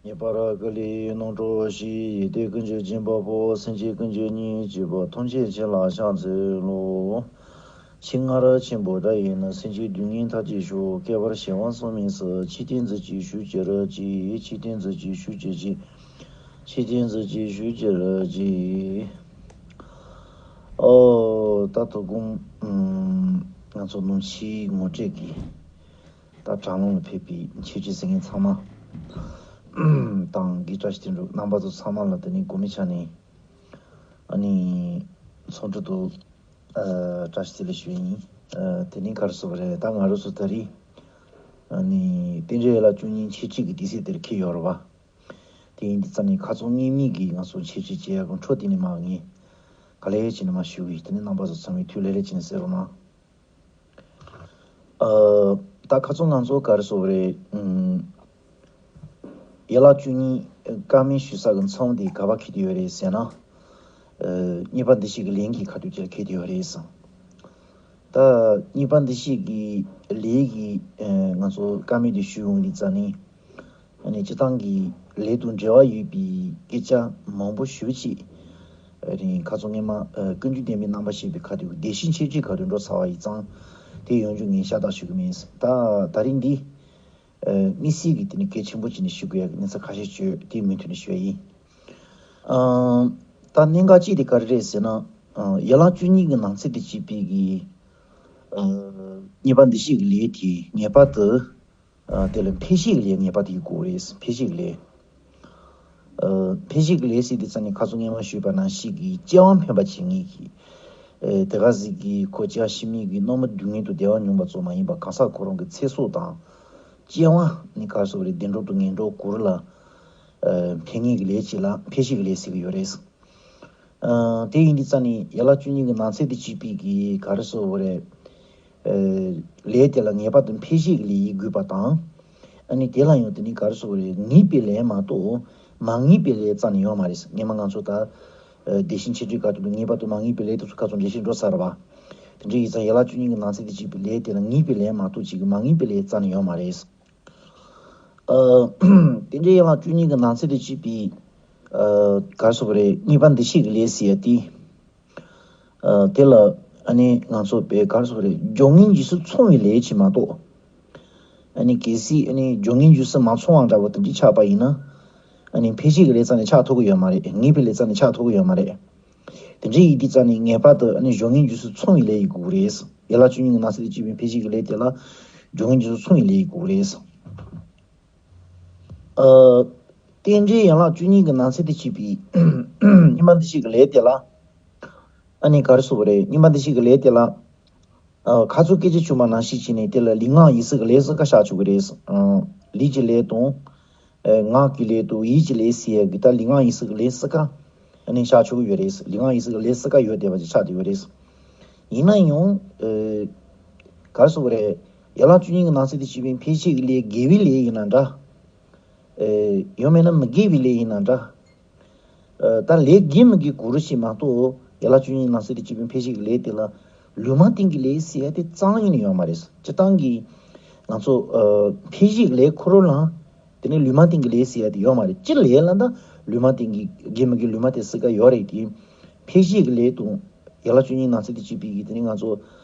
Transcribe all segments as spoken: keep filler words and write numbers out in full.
ངེས་པར་ཀུན་ལས་ནོར་འགྲོ་ཞིག་ཡིད་དེ་ཀུན་གྱི་སྦྱིན་པ་པོ། སེམས་ཅན་ཀུན་གྱི་སྙིང་རྗེ་པོ། ཐམས་ཅད་མཁྱེན་ལ་ཕྱག་འཚལ་ལོ། ཕྱི་སྔར་ཆེན་པོ་དགྲ་ཡིན་ན། སེམས་ཅན་སྡུག་བསྔལ་མཐའ་ཅི་ཤོག་བསྐལ་པར་གཞན་དབང་སོང་མི་སྲིད། ཆོས་བསྟན་མཛད་ཅིག་ཞུ་ཅི་ར་ཅི། ཆོས་བསྟན་མཛད་ཅིག་ཞུ་ཅི་ཅི། ཆོས་བསྟན་མཛད་ཅིག་ཞུ་ཅི་ར་ཅི། ཨོ་ད་དོ་དགོང་ང་ཚོ་ནང་ཆོས་ངོ་སྤྲོད་ཀྱི་ད་དྲ་ལམ་ལ་ཕེབས་པའི་ཆོས་བྱེད་ཟེར་མཁན་ཚང་མ་དང་དགེ་བཀྲ་ཤིས་དོན་གྲུབ་རྣམ་པ་ཚོ་ཚང་མ་ལ་དེ་ནི་གོ་མི་ཆ་ནས་ཨ་ནི་ཚོགས་འདུ་དུ་བཀྲ་ཤིས་བདེ་ལེགས་ཞུ་ཡིན། དེ་ནི་ག་རེ་ཟེར་བ་རེད། ད་ང་རང་ཚོ་ད་རེས་ཨ་ནི་རྟེན་འབྲེལ་ཡན་ལག་བཅུ་གཉིས་འཆད་ཁྲིད་ཀྱི་དུས་ཚོད་དེར་འཁེལ་ཡོད་རེད་བ། དེ་ཡིན་དུས་ཙང་ནི་ཁ་ཚོན་ངེས་མེད་ཀྱིས་ང་ཚོ་འཆད་ཁྲིད་བྱེད་ཡག་གི་འཕྲོ་དེ་ནི་མ་ངེས། ག་ལེ་བྱས་ནས་མ་ཞུ་བའི་དེ་ནི་རྣམ་པ་ཚོ་ཚང་མས་ཐུགས་ལེ་ལེ་བྱས་ནས་གསན་རོགས་གནང་། ཨ། ད་ཁ་ཚོན་ང་ཚོ་ག་རེ་ཟེར་བ་རེད། ཨུམ། ཡན་ལག་བཅུ་གཉིས་བཀའ་མའི་ཞུ་ས་གི་མཚམས་དེ་ག་པར་འཁེལ་དུ་ཡོད་རེད་ཟེར་ན། ཨ། གཉིས་པ་འདུ་ཤེས་ཀྱི་ལས་ཀྱི་ཁ་ཐུག་ཅིག་ལ་འཁེལ་དུ་ཡོད་རེད་ཟེར། ད་གཉིས་པ་འདུ་ཤེས་ཀྱི་ལས་ཀྱི་ཨ། ང་ཚོ་བཀའ་མའི་དེ་ཞུ་ཡོང་དུས་ཙང་ནི། ཨ་ནི་སྤྱིར་བཏང་གི་ལས་དང་འབྲེལ་བ་ཡོད་པའི་སྐད་ཆ་མང་པོ་ཞེ་པོ་ཅིག་ཨ་ནི་ཁ་ཚོན་སྔོན་མ་ཨ། ཀུན་འདུས་བདེན་པའི་རྣམ་པ་བཤད་པའི་ཁ་ཐུག་བདེ་གཤེགས་འཆད་ཁྲིད་ཁ་ཐུག་འགྲོ་ཚར་བ་ཡིན་ཙང་། དེ་ཡོང་རྒྱུ་ངས་ཤ་སྟག་ཞུ་གི་མིན། ད་ད་རིང་འདི་ཨ། དམིགས་བསལ་གྱི་དེ་ནི་གལ་ཆེན་པོ་ཅིག་ནས་ཞུ་དགོས་ཡག་གི་གནས་ཚུལ་ཁ་ཤས་བརྗོད་དེ་མུ་མཐུད་ནས་ཞུ་ཡ་ཡིན། ཨ། ད་གནད་འགག་ཅིག་དེ་ག་རེ་རེད་ཟེར་ན། ཨ། ཡན་ལག་བཅུ་གཉིས་ཀྱི་ནང་ཚན་དེ་གཅིག་པའི་གི་ཨ། གཉིས་པ་འདུ་ཤེས་ཀྱི་ལས་དེ་ངེས་པར་དུ། ཨ། དེ་ལ་འཕེལ་བྱེད་ཀྱི་ལས་ངེས་པར་དུ་ཡོད་དགོས་རེད། འཕེལ་བྱེད་ཀྱི་ལས། ཨ། འཕེལ་བྱེད་ཀྱི་ལས་ཟེར་དུས་ཙང་ནི་ཁ་ཚོན་སྔོན་མ་ཞུས་པ་ནང་བཞིན་གྱི་སྐྱེ་བ་འཕེན་པ་བྱེད་མཁན་གྱི། ཨ། དེ་ག་ཟིག་གི་ཁོ་སྐྱེ་བ་ཕྱི་མའི་གི་རྣམ་སྨིན་སྡུག་བསྔལ་དུ་བདེ་བ་མྱོང་བ་ཙམ་མ་ཡིན་པར་གང་ཟག་ཁོ་རང་གི་ཚེ་སྲོག་དང་། སྐྱེ་བ་ནི་ག་རེ་ཟེར་བ་རེད། བདེ་འགྲོ་དང་ངན་འགྲོ་གུ་རུ་ལ། ཨ། འཕེན་མཁན་གྱི་ལས་ཅིག་ལ་འཕེལ་བྱེད་ཀྱི་ལས་ཟེར་གྱི་ཡོད་རེད། ཨ། དེ་ཡིན་དུས་ཙང་ནི་ཡན་ལག་བཅུ་གཉིས་ཀྱི་ནང་ཚན་དེ་གཅིག་པའི་གི་ག་རེ་ཟེར་བ་རེད། ཨ། ལས་དེ་ལ་ངེས་པར་དུ་འཕེལ་བྱེད་ཀྱི་ལས་ཡིན་དགོས་པ་དང་། ཨ་ནི་དེ་ལ་ཡང་དེ་ནི་ག་རེ་ཟེར་བ་རེད། ངེས་པའི་ལས་མ་གཏོགས་མ་ངེས་པའི་ལས་རྩ་ནས་ཡོད་མ་རེད། སྔོན་མ་ང་ཚོ་ད་ཨ། བདེ་གཤེགས་འཆད་ཁྲིད་ཁ་ཐུག་ཏུ་ངེས་པར་དུ་མ་ངེས་པའི་ལས་དེ་ཚོ་ཁ་ཚོན་འགྲེལ་བཤད་འགྲོ་ཚར་བ། དེ་འདྲ་ཡིན་ཙང་ཡན་ལག་བཅུ་གཉིས་ཀྱི་ནང་ཚན་དེ་གཅིག་པའི་ལས་དེ་ལ་ངེས་པའི་ལས་མ་གཏོགས་ཅིག་གི་མ་ངེས་པའི་ལས་རྩ་ནས་ཡོད་མ་རེད། ཨ། དེ་འདྲའི་ཡན་ལག་བཅུ་གཉིས་ཀྱི་ནང་ཚན་དུ་བྱས་པའི། ཨ། ག་རེ་ཟེར་བ་རེད། གཉིས་པ་འདུ་ཤེས་ཀྱི་ལས་ཟེར་ཡ་དེ། ཨ། དེ་ལ་ཨ་ནི་ང་ཚོ་པས་ག་རེ་ཟེར་བ་རེད། སྦྱོར་དངོས་རྗེས་སུ་མཚུངས་པའི་ལས་ཅིག་མ་གཏོགས། ཨ་ནི་གལ་སྲིད་ཨ་ནི་སྦྱོར་དངོས་རྗེས་སུ་མ་མཚུངས་པ་འདྲ་བོ་དེ་འདྲ་ཆགས་པ་ཡིན་ན། ཨ་ནི་འཕེལ་བྱེད་ཀྱི་ལས་རྩ་ནས་ཆགས་ཐུབ་ཀྱི་ཡོད་མ་རེད། ངེས་པའི་ལས་རྩ་ནས་ཆགས་ཐུབ་ཀྱི་ཡོད་མ་རེད། དེ་འདྲ་ཡིན་དུས་ཙང་ནི་ངེས་པར་དུ་ཨ་ནི་སྦྱོར་དངོས་རྗེས་སུ་མཚུངས་པའི་ལས་ཡིན་དགོས་ཀྱི་རེད། ཡན་ལག་བཅུ་གཉིས་ཀྱི་ནང་གསེས་དེ་གཅིག་པའི་འཕེལ་བྱེད་ཀྱི་ལས་དེ་ལ་སྦྱོར་དངོས་རྗེས་སུ་མཚུངས་པའི་ལས་ཡིན་དགོས་ཀྱི་རེད། ཨ། རྟེན་འབྲེལ་ཡན་ལག་བཅུ་གཉིས་ཀྱི་ནང་གསེས་དེ་གཅིག་པའི་གཉིས་པ་འདུ་ཤེས་ཀྱི་ལས་དེ་ལ། ཨ་ནི་ག་རེ་ཟེར་བ་རེད། གཉིས་པ་འདུ་ཤེས་ཀྱི་ལས་དེ་ལ། ཨ། ཁ་ཚུར་སྐད་ཆ་བྱུང་བ་ནང་བཞིན་བྱས་ནས་དེ་ལ་ལུས་ངག་ཡིད་གསུམ་གྱི་ལས་གསུམ་ཀ་བཞག་ཆོག་གི་རེད། ཨ། ལུས་ཀྱི་ལས་དང་། ཨ། ངག་གི་ལས་དང་ཡིད་ཀྱི་ལས་ཟེར་ཡ་གི་ད་ལུས་ངག་ཡིད་གསུམ་གྱི་ལས་གསུམ་ཀ་ཨ་ནི་བཞག་ཆོག་གི་ཡོད་རེད། ལུས་ངག་ཡིད་གསུམ་གྱི་ལས་གསུམ་ཀ་ཡོད་བསྡད་པ་ཅིག་ཆགས་བསྡད་ཡོད་རེད། ཡིན་ན་ཡང་། ཨ། ག་རེ་ཟེར་བ་རེད། ཡན་ལག་བཅུ་གཉིས་ཀྱི་ནང་གསེས་དེ་གཅིག་པའི་འཕེལ་བྱེད་ཀྱི་ལས་དགེ་བའི་ལས་ཡིན་ན་འདྲ། ཨ། ཡང་མིན་ན་མི་དགེ་བའི་ལས་ཡིན་ན་འདྲ། ཨ། ད་ལས་དགེ་མི་དགེ་གུ་རུ་ཞིག་མ་གཏོགས་ཡན་ལག་བཅུ་གཉིས་ནང་གསེས་དེ་གཅིག་པའི་འཕེལ་བྱེད་ཀྱི་ལས་དེ་ལ་ལུས་མ་བསྟན་གྱི་ལས་ཟེར་ཡ་དེ་རྩ་བ་ཉིད་ནས་ཡོད་མ་རེད། སྤྱིར་བཏང་གི་ང་ཚོ། ཨ། འཕེལ་བྱེད་ཀྱི་ལས་ཁོ་རང་ལ་དེ་ནས་ལུས་མ་བསྟན་གྱི་ལས་ཟེར་ཡ་དེ་ཡོད་མ་རེད། སྤྱིར་ལས་ལ་ད་ལུས་མ་བསྟན་གྱི་དགེ་མི་དགེ་ལུས་མ་བསྟན་ཟེར་ག་ཡོད་རེད་དེ། འཕེལ་བྱེད་ཀྱི་ལས་དང་ཡན་ལག་བཅུ་གཉིས་ནང་གསེས་དེ་གཅིག་པའི་གི་དེ་ནས་ང་ཚོ་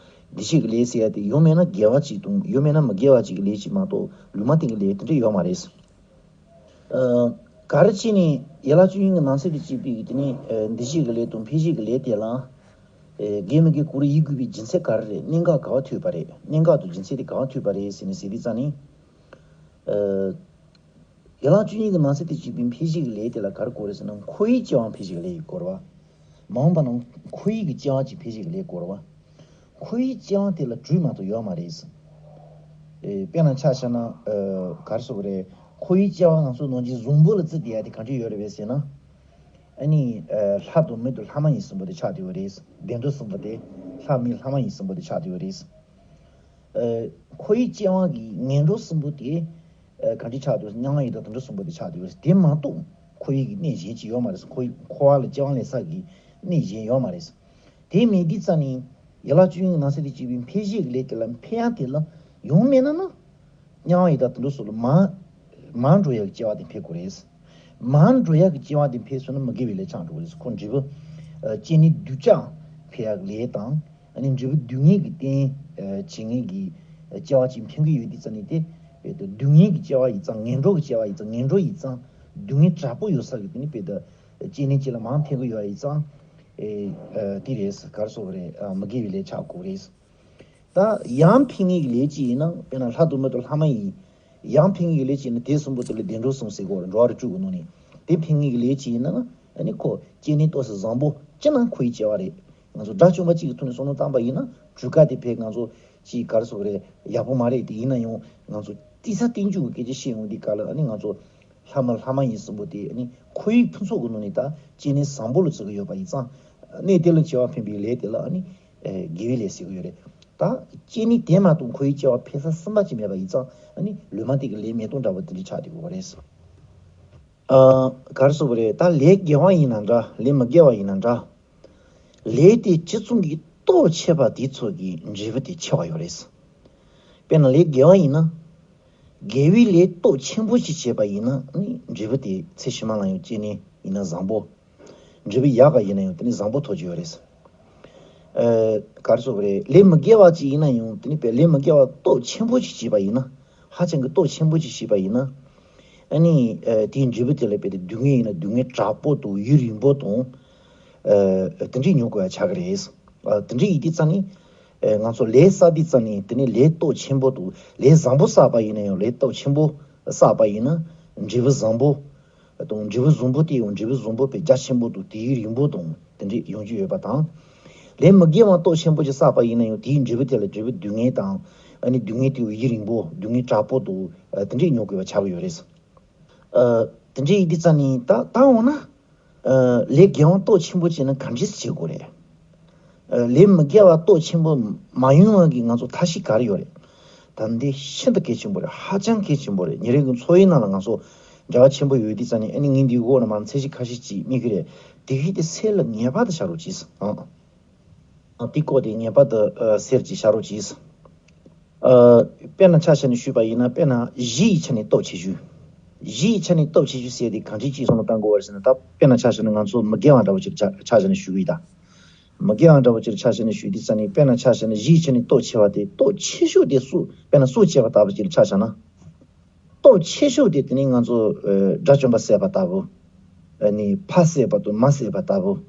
འདུ་ཤེས་ཀྱི་ལས་ཟེར་ཡ་དེ་ཡང་མིན་ན་དགེ་བ་གཅིག་དང་ཡང་མིན་ན་མི་དགེ་བ་གཅིག་གི་ལས་གཅིག་མ་གཏོགས་ལུས་མ་བསྟན་གྱི་ལས་དེ་འདྲ་ཡོད་མ་རེད། ཨ། ག་རེ་བྱས་ནས་ཡན་ལག་བཅུ་གཉིས་ཀྱི་ནང་གསེས་དེ་གཅིག་པའི་གི་དེ་ནས། ཨ། འདུ་ཤེས་ཀྱི་ལས་དང་འཕེལ་བྱེད་ཀྱི་ལས་དེ་ལ། ཨ། དགེ་མི་དགེ་གུ་རུ་ཡིན་དགོས་པའི་རྒྱུ་མཚན་ག་རེ་རེད། གནད་འགག་ག་བ་ཐུག་པ་རེད། གནད་འགག་དང་རྒྱུ་མཚན་དེ་ག་བ་ཐུག་པ་རེད་ཟེར་ནས་ཟེར་དུས་ཙང་ནི། ཨ། ཡན་ལག་བཅུ་གཉིས་ཀྱི་ནང་གསེས་དེ་གཅིག་པའི་འཕེལ་བྱེད་ཀྱི་ལས་དེ་ལ་ག་རེ་གོ་རེད་ཟེར་ན། འཁོར་བའི་སྐྱེ་བ་འཕེལ་བྱེད་ཀྱི་ལས་ཡིན་དགོས་རེད་བ། མ་འོངས་པ་ན་འཁོར་བའི་གི་སྐྱེ་བ་གཅིག་འཕེལ་བྱེད་ཀྱི་ལས་དགོས་རེད་བ། འཁོར་བའི་སྐྱེ་བ་དེ་ལ་དྲོད་མ་གཏོགས་ཡོད་མ་རེད། ཨེ། དཔེར་ན་ཆ་བཞག་ན། ཨ། ག་རེ་ཟེར་དགོས་རེད། འཁོར་བའི་སྐྱེ་བ་ང་ཚོ་ནང་བཞིན་གཟུགས་པོ་ལ་བརྩི་བསྡད་ཡ་དེ་གང་འདྲ་ཡོད་རེད་པས་ཟེར་ན། ཨ་ནི། ཨ། ལྷ་དང་མི་དང་ལྷ་མ་ཡིན་གསུམ་པོ་དེ་ཆགས་བསྡད་ཡོད་རེད། བདེ་འགྲོ་གསུམ་པོ་དེ་ལྷ་མི་ལྷ་མ་ཡིན་གསུམ་པོ་དེ་ཆགས་བསྡད་ཡོད་རེད། ཨ། འཁོར་བའི་སྐྱེ་བ་གི་ངན་འགྲོ་གསུམ་པོ་དེ། ཨ། གང་འདྲ་ཆགས་འདུག་མྱང་བ་ཡི་དྭགས་དུད་འགྲོ་གསུམ་པོ་དེ་ཆགས་བསྡད་ཡོད་རེད། དེ་མ་གཏོགས་འཁོར་བའི་གི་གནས་གཞན་ཅིག་ཡོད་མ་རེད། འཁོར་འཁོར་བ་ལ་སྐྱེ་བ་ལེན་ས་གི་གནས་གཞན་ཡོད་མ་རེད། དེ་མེད་དུས་ཙང་ནི་ཡན་ལག་བཅུ་གཉིས་ཀྱི་ནང་གསེས་དེ་གཅིག་པའི་འཕེལ་བྱེད་ཀྱི་ལས་དེ་ལ་འཕེལ་ཡ་དེ་ལ་ཡང་མིན་ན་ན། མྱང་བ་ཡི་དྭགས་དུད་འགྲོ་སོགས་ལ་མར་མར་འགྲོ་ཡ་གི་སྐྱེ་བ་དེ་འཕེལ་དགོས་རེད། མར་འགྲོ་ཡག་གི་སྐྱེ་བ་དེ་འཕེལ་སོང་ན་མི་དགེ་བའི་ལས་ཆགས་འགྲོ་གི་རེད། ཁོ་འབྲས་བུ་ཨ་སྐྱེ་གནས་གདུལ་བྱ་འཕེལ་ཡག་ལས་དང་། ཨ་ནི་འབྲས་བུ་སྡུག་བསྔལ་གྱི་རྟེན་ཨ་བྱེད་མཁན་གྱི་སྐྱེ་བ་ཅིག་འཕེན་གྱི་ཡོད་དུས་ཙ་ནི་དེ་དཔེ་དེ་སྡུག་བསྔལ་གྱི་སྐྱེ་བ་ཡིན་ཙང་། ངན་འགྲོ་གི་སྐྱེ་བ་ཡིན་ཙང་། ངན་འགྲོ་ཡིན་ཙང་། སྡུག་བསྔལ་དྲག་པོ་ཡོད་ས་གི་དེ་ནི་དཔེ་དེ་སྐྱེ་གནས་གཅིག་ལ་མར་འཕེན་གྱི་ཡོད་ཡིན་ཙང་། ཨེ་ཨ་དེ་རེད། ག་རེ་ཟེར་དགོས་རེད། ཨ་མི་དགེ་བའི་ལས་ཆགས་དགོས་རེད། ད་ཡང་འཕེན་ངེས་ཀྱི་ལས་ཅིག་ཡིན་ན། དཔེར་ན་ལྷ་དང་མི་དང་ལྷ་མ་ཡིན། ཡང་འཕེན་ངེས་ཀྱི་ལས་ཅིག་ཡིན་ན། དེ་གསུམ་པོ་དེ་ལ་བདེ་འགྲོ་གསུམ་ཟེར་གོ། འགྲོ་བ་རིགས་དྲུག་གི་ནང་ནས་དེ་འཕེན་ངེས་ཀྱི་ལས་ཅིག་ཡིན་ན། ཨ་ནི་ཁོ་སྐྱེ་གནས་ཏོག་ཙམ་བཟང་པོ་ཅིག་ན་འཁོར་བའི་སྐྱེ་བ་རེད། ང་ཚོ་དགྲ་བཅོམ་པ་གཅིག་གི་ཐོག་ནས་བསམ་བློ་བཏང་པ་ཡིན་ན། གྲུ་ཁ་དེ་ཕར་ང་ཚོ་ཅིག་ག་རེ་ཟེར་དགོས་རེད། ཡག་པོ་མ་རེད། དེ་ཡིན་ན་ཡང་ང་ཚོ་ཏི་ས་ཏིང་འཇུག་གི་སྐད་ཆ་བཤད་ཡོང་དུས་སྐབས་ལ། ཨ་ནི་ང་ཚོ་ལྷ་མ་ལྷ་མ་ཡིན་གསུམ་པོ་དེ་ཨ་ནི་འཁོར་བའི་ཕུན་ཚོགས་ཀྱི་ནང་ནས་ད་སྐྱེ་གནས་བཟང་པོ་ལ་བརྩི་གི་ཡོད་པ་ཡིན་ཙང་། གནས་དེ་ལ་སྐྱེ་བ་འཕེན་པའི་ལས་དེ་ལ་ཨ་ནི་ཨེ་དགེ་བའི་ལས་ཟེར་གི་ཡོད་རེད། ད་སྐྱེ་གནས་དེ་མ་གཏོགས་འཁོར་བའི་སྐྱེ་བ་འཕེན་ས་གསུམ་པ་ཅིག་མེད་པ་ཡིན་ཙང་། ཨ་ནི་ལུས་མ་དེ་གི་ལས་མེད་སྟངས་འདྲ་བོ་དེ་འདྲ་ཆགས་བསྡད་ཡོད་རེད། ཨ་ག་རེ་ཟེར་དགོས་རེད། ད་ལས་དགེ་བ་ཡིན་ན་འདྲ། ལས་མི་དགེ་བ་ཡིན་ན་འདྲ། ལས་དེ་ཅི་ཙམ་གྱིས་སྟོབས་ཆེ་བ་དེ་ཙམ་གྱིས་འབྲས་བུ་དེ་ཆེ་བ་ཡོད་རེད། དཔེར་ན་ལས་དགེ་བ་ཡིན་ན། དགེ་བའི་ལས་སྟོབས་ཆེན་པོ་ཞིག་བྱས་པ་ཡིན་ན། ཨ་ནི་འབྲས་བུ་དེ་ཚེ་ཕྱི་མ་ལ་ཡང་སྐྱེ་གནས་ཡིན་ན་བཟང་པོ། འབྲས་བུ་ཡག་ག་ཡིན་ན་ཡང་དེ་ནི་བཟང་པོ་ཐོབ་ཀྱི་ཡོད་རེད། ཨ་ག་རེ་ཟེར་དགོས་རེད། ལས་མི་དགེ་བ་ཅིག་ཡིན་ན་ཡང་དེ་ནི་དཔེ་ལས་མི་དགེ་བ་སྟོབས་ཆེན་པོ་ཞིག་བྱས་པ་ཡིན་ན། ཧ་ཅང་གི་སྟོབས་ཆེན་པོ་ཞིག་བྱས་པ་ཡིན་ན། ཨ་ནི་ཨ་དེའི་འབྲས་བུ་དེ་ལ་དཔེ་དེ་སྡུག་བསྔལ་ཡིན་ན་སྡུག་བསྔལ་དྲག་པོ་དང་ཡུན་རིང་པོ་དང་། ཨ་དེ་འདྲས་མྱོང་དགོས་ཡ་ཆགས་ཀྱི་རེད། ཨ་དེ་འདྲས་ཡིན་དུས་ཙ་ནི། ཨ་ང་ཚོ་ལས་བསགས་དུས་ཙ་ནི་དེ་ནི་ལས་སྟོབས་ཆེན་པོ་དང་། ལས་བཟང་པོ་བསགས་པ་ཡིན་ན་ཡང་། ལས་སྟོབས་ཆེན་པོ་བསགས་པ་ཡིན་ན་འབྲས་བུ་བཟང་པོ་དང་། འབྲས་བུ་བཟང་པོ་དེ་ཡང་འབྲས་བུ་བཟང་པོ་དཔེ་རྒྱ་ཆེན་པོ་དང་དེའི་རིང་པོ་དང་དེ་འདྲས་ཡོང་རྒྱུ་ཡོད་པ་དང་། ལས་མི་དགེ་བ་སྟོབས་ཆེན་པོ་ཅིག་བསགས་པ་ཡིན་ན་ཡང་དེའི་འབྲས་བུ་དེ་ལ་འབྲས་བུ་སྡུག་བསྔལ་དང་། ཨ་ནི་སྡུག་བསྔལ་དེ་ཡུན་རིང་པོ། སྡུག་བསྔལ་དྲག་པོ་དང་། ཨ་དེ་འདྲས་མྱོང་དགོས་པ་ཆགས་ཀྱི་ཡོད་རེད། ཨ་དེ་འདྲས་ཡིན་དུས་ཙ་ནི་ད་ད་འོ་ན། ཨ་ལས་དགེ་བ་སྟོབས་ཆེན་པོ་བྱས་ན་ག་འདྲས་བྱེད་དགོས་རེད། ཨ་ལས་མི་དགེ་བ་སྟོབས་ཆེན་པོ་མ་ཡོང་བ་གི་ང་ཚོ་ཐབས་ཤེས་ག་རེ་ཡོད་རེད། ད་འདི་ཤིན་ཏུ་གལ་ཆེན་པོ་རེད། ཧ་ཅང་གལ་ཆེན་པོ་རེད། ཉིན་རེ་གི་འཚོ་བའི་ནང་ལ་ང་ཚོ་འབྲེལ་བ་ཆེན་པོ་ཡོད་དུས་ཙ་ནི། ཨ་ནི་ངས་འདིའི་འོག་ནས་མར་ཚད་གཞི་ཁ་ཤས་ཅིག་སྨྲ་གི་རེད། དེ་གི་དེ་གསེར་ལ་ངེས་པར་དུ་བཞག་རོགས་གྱིས། ཨང་། ཨ་དེ་བཀོད་དེ་ངེས་པར་དུ་ཨ་གསེར་གྱིས་བཞག་རོགས་གྱིས། ཨ་དཔེར་ན་ཆ་བཞག་ནས་ཞུས་པ་ཡིན་ན། དཔེར་ན་གཞི་ཡི་ཆ་ནས་སྟོབས་ཆེ་ཤོས། གཞི་ཡི་ཆ་ནས་སྟོབས་ཆེ་ཤོས་ཟེར་དེ་གང་ཅིའི་ཆེད་བསམ་བློ་གཏང་དགོས་པ་རེད་ཟེར་ན། ད་དཔེར་ན་ཆ་བཞག་ན་ང་ཚོ་མི་དགེ་བ་འདྲ་བོ་ཅིག་ཆ་ཆ་བཞག་ནས་ཞུ་གི་ཡིན་ད། མི་དགེ་བ་འདྲ་བོ་ཅིག་ཆ་བཞག་ནས་ཞུ་དུས་ཙ་ནི། དཔེར་ན་ཆ་བཞག་ན་གཞི་ཡི་ཆ་ནས་སྟོབས་ཆེ་བ་དེ། སྟོབས་ཆེ་ཤོས་དེ་སུ། དཔེར་ན་སུ་བྱས་པ་ལྟ་བུ་ཅིག་ཆ་བཞག་ན། སྟོབས་ཆེ་ཤོས་དེ་དེ་ནི་ང་ཚོ་ཨ་དགྲ་བཅོམ་པ་བསད་པ་ལྟ་བུ། ཨ་ནི་ཕ་བསད་པ་དང་མ་བསད་པ་ལྟ་བུ།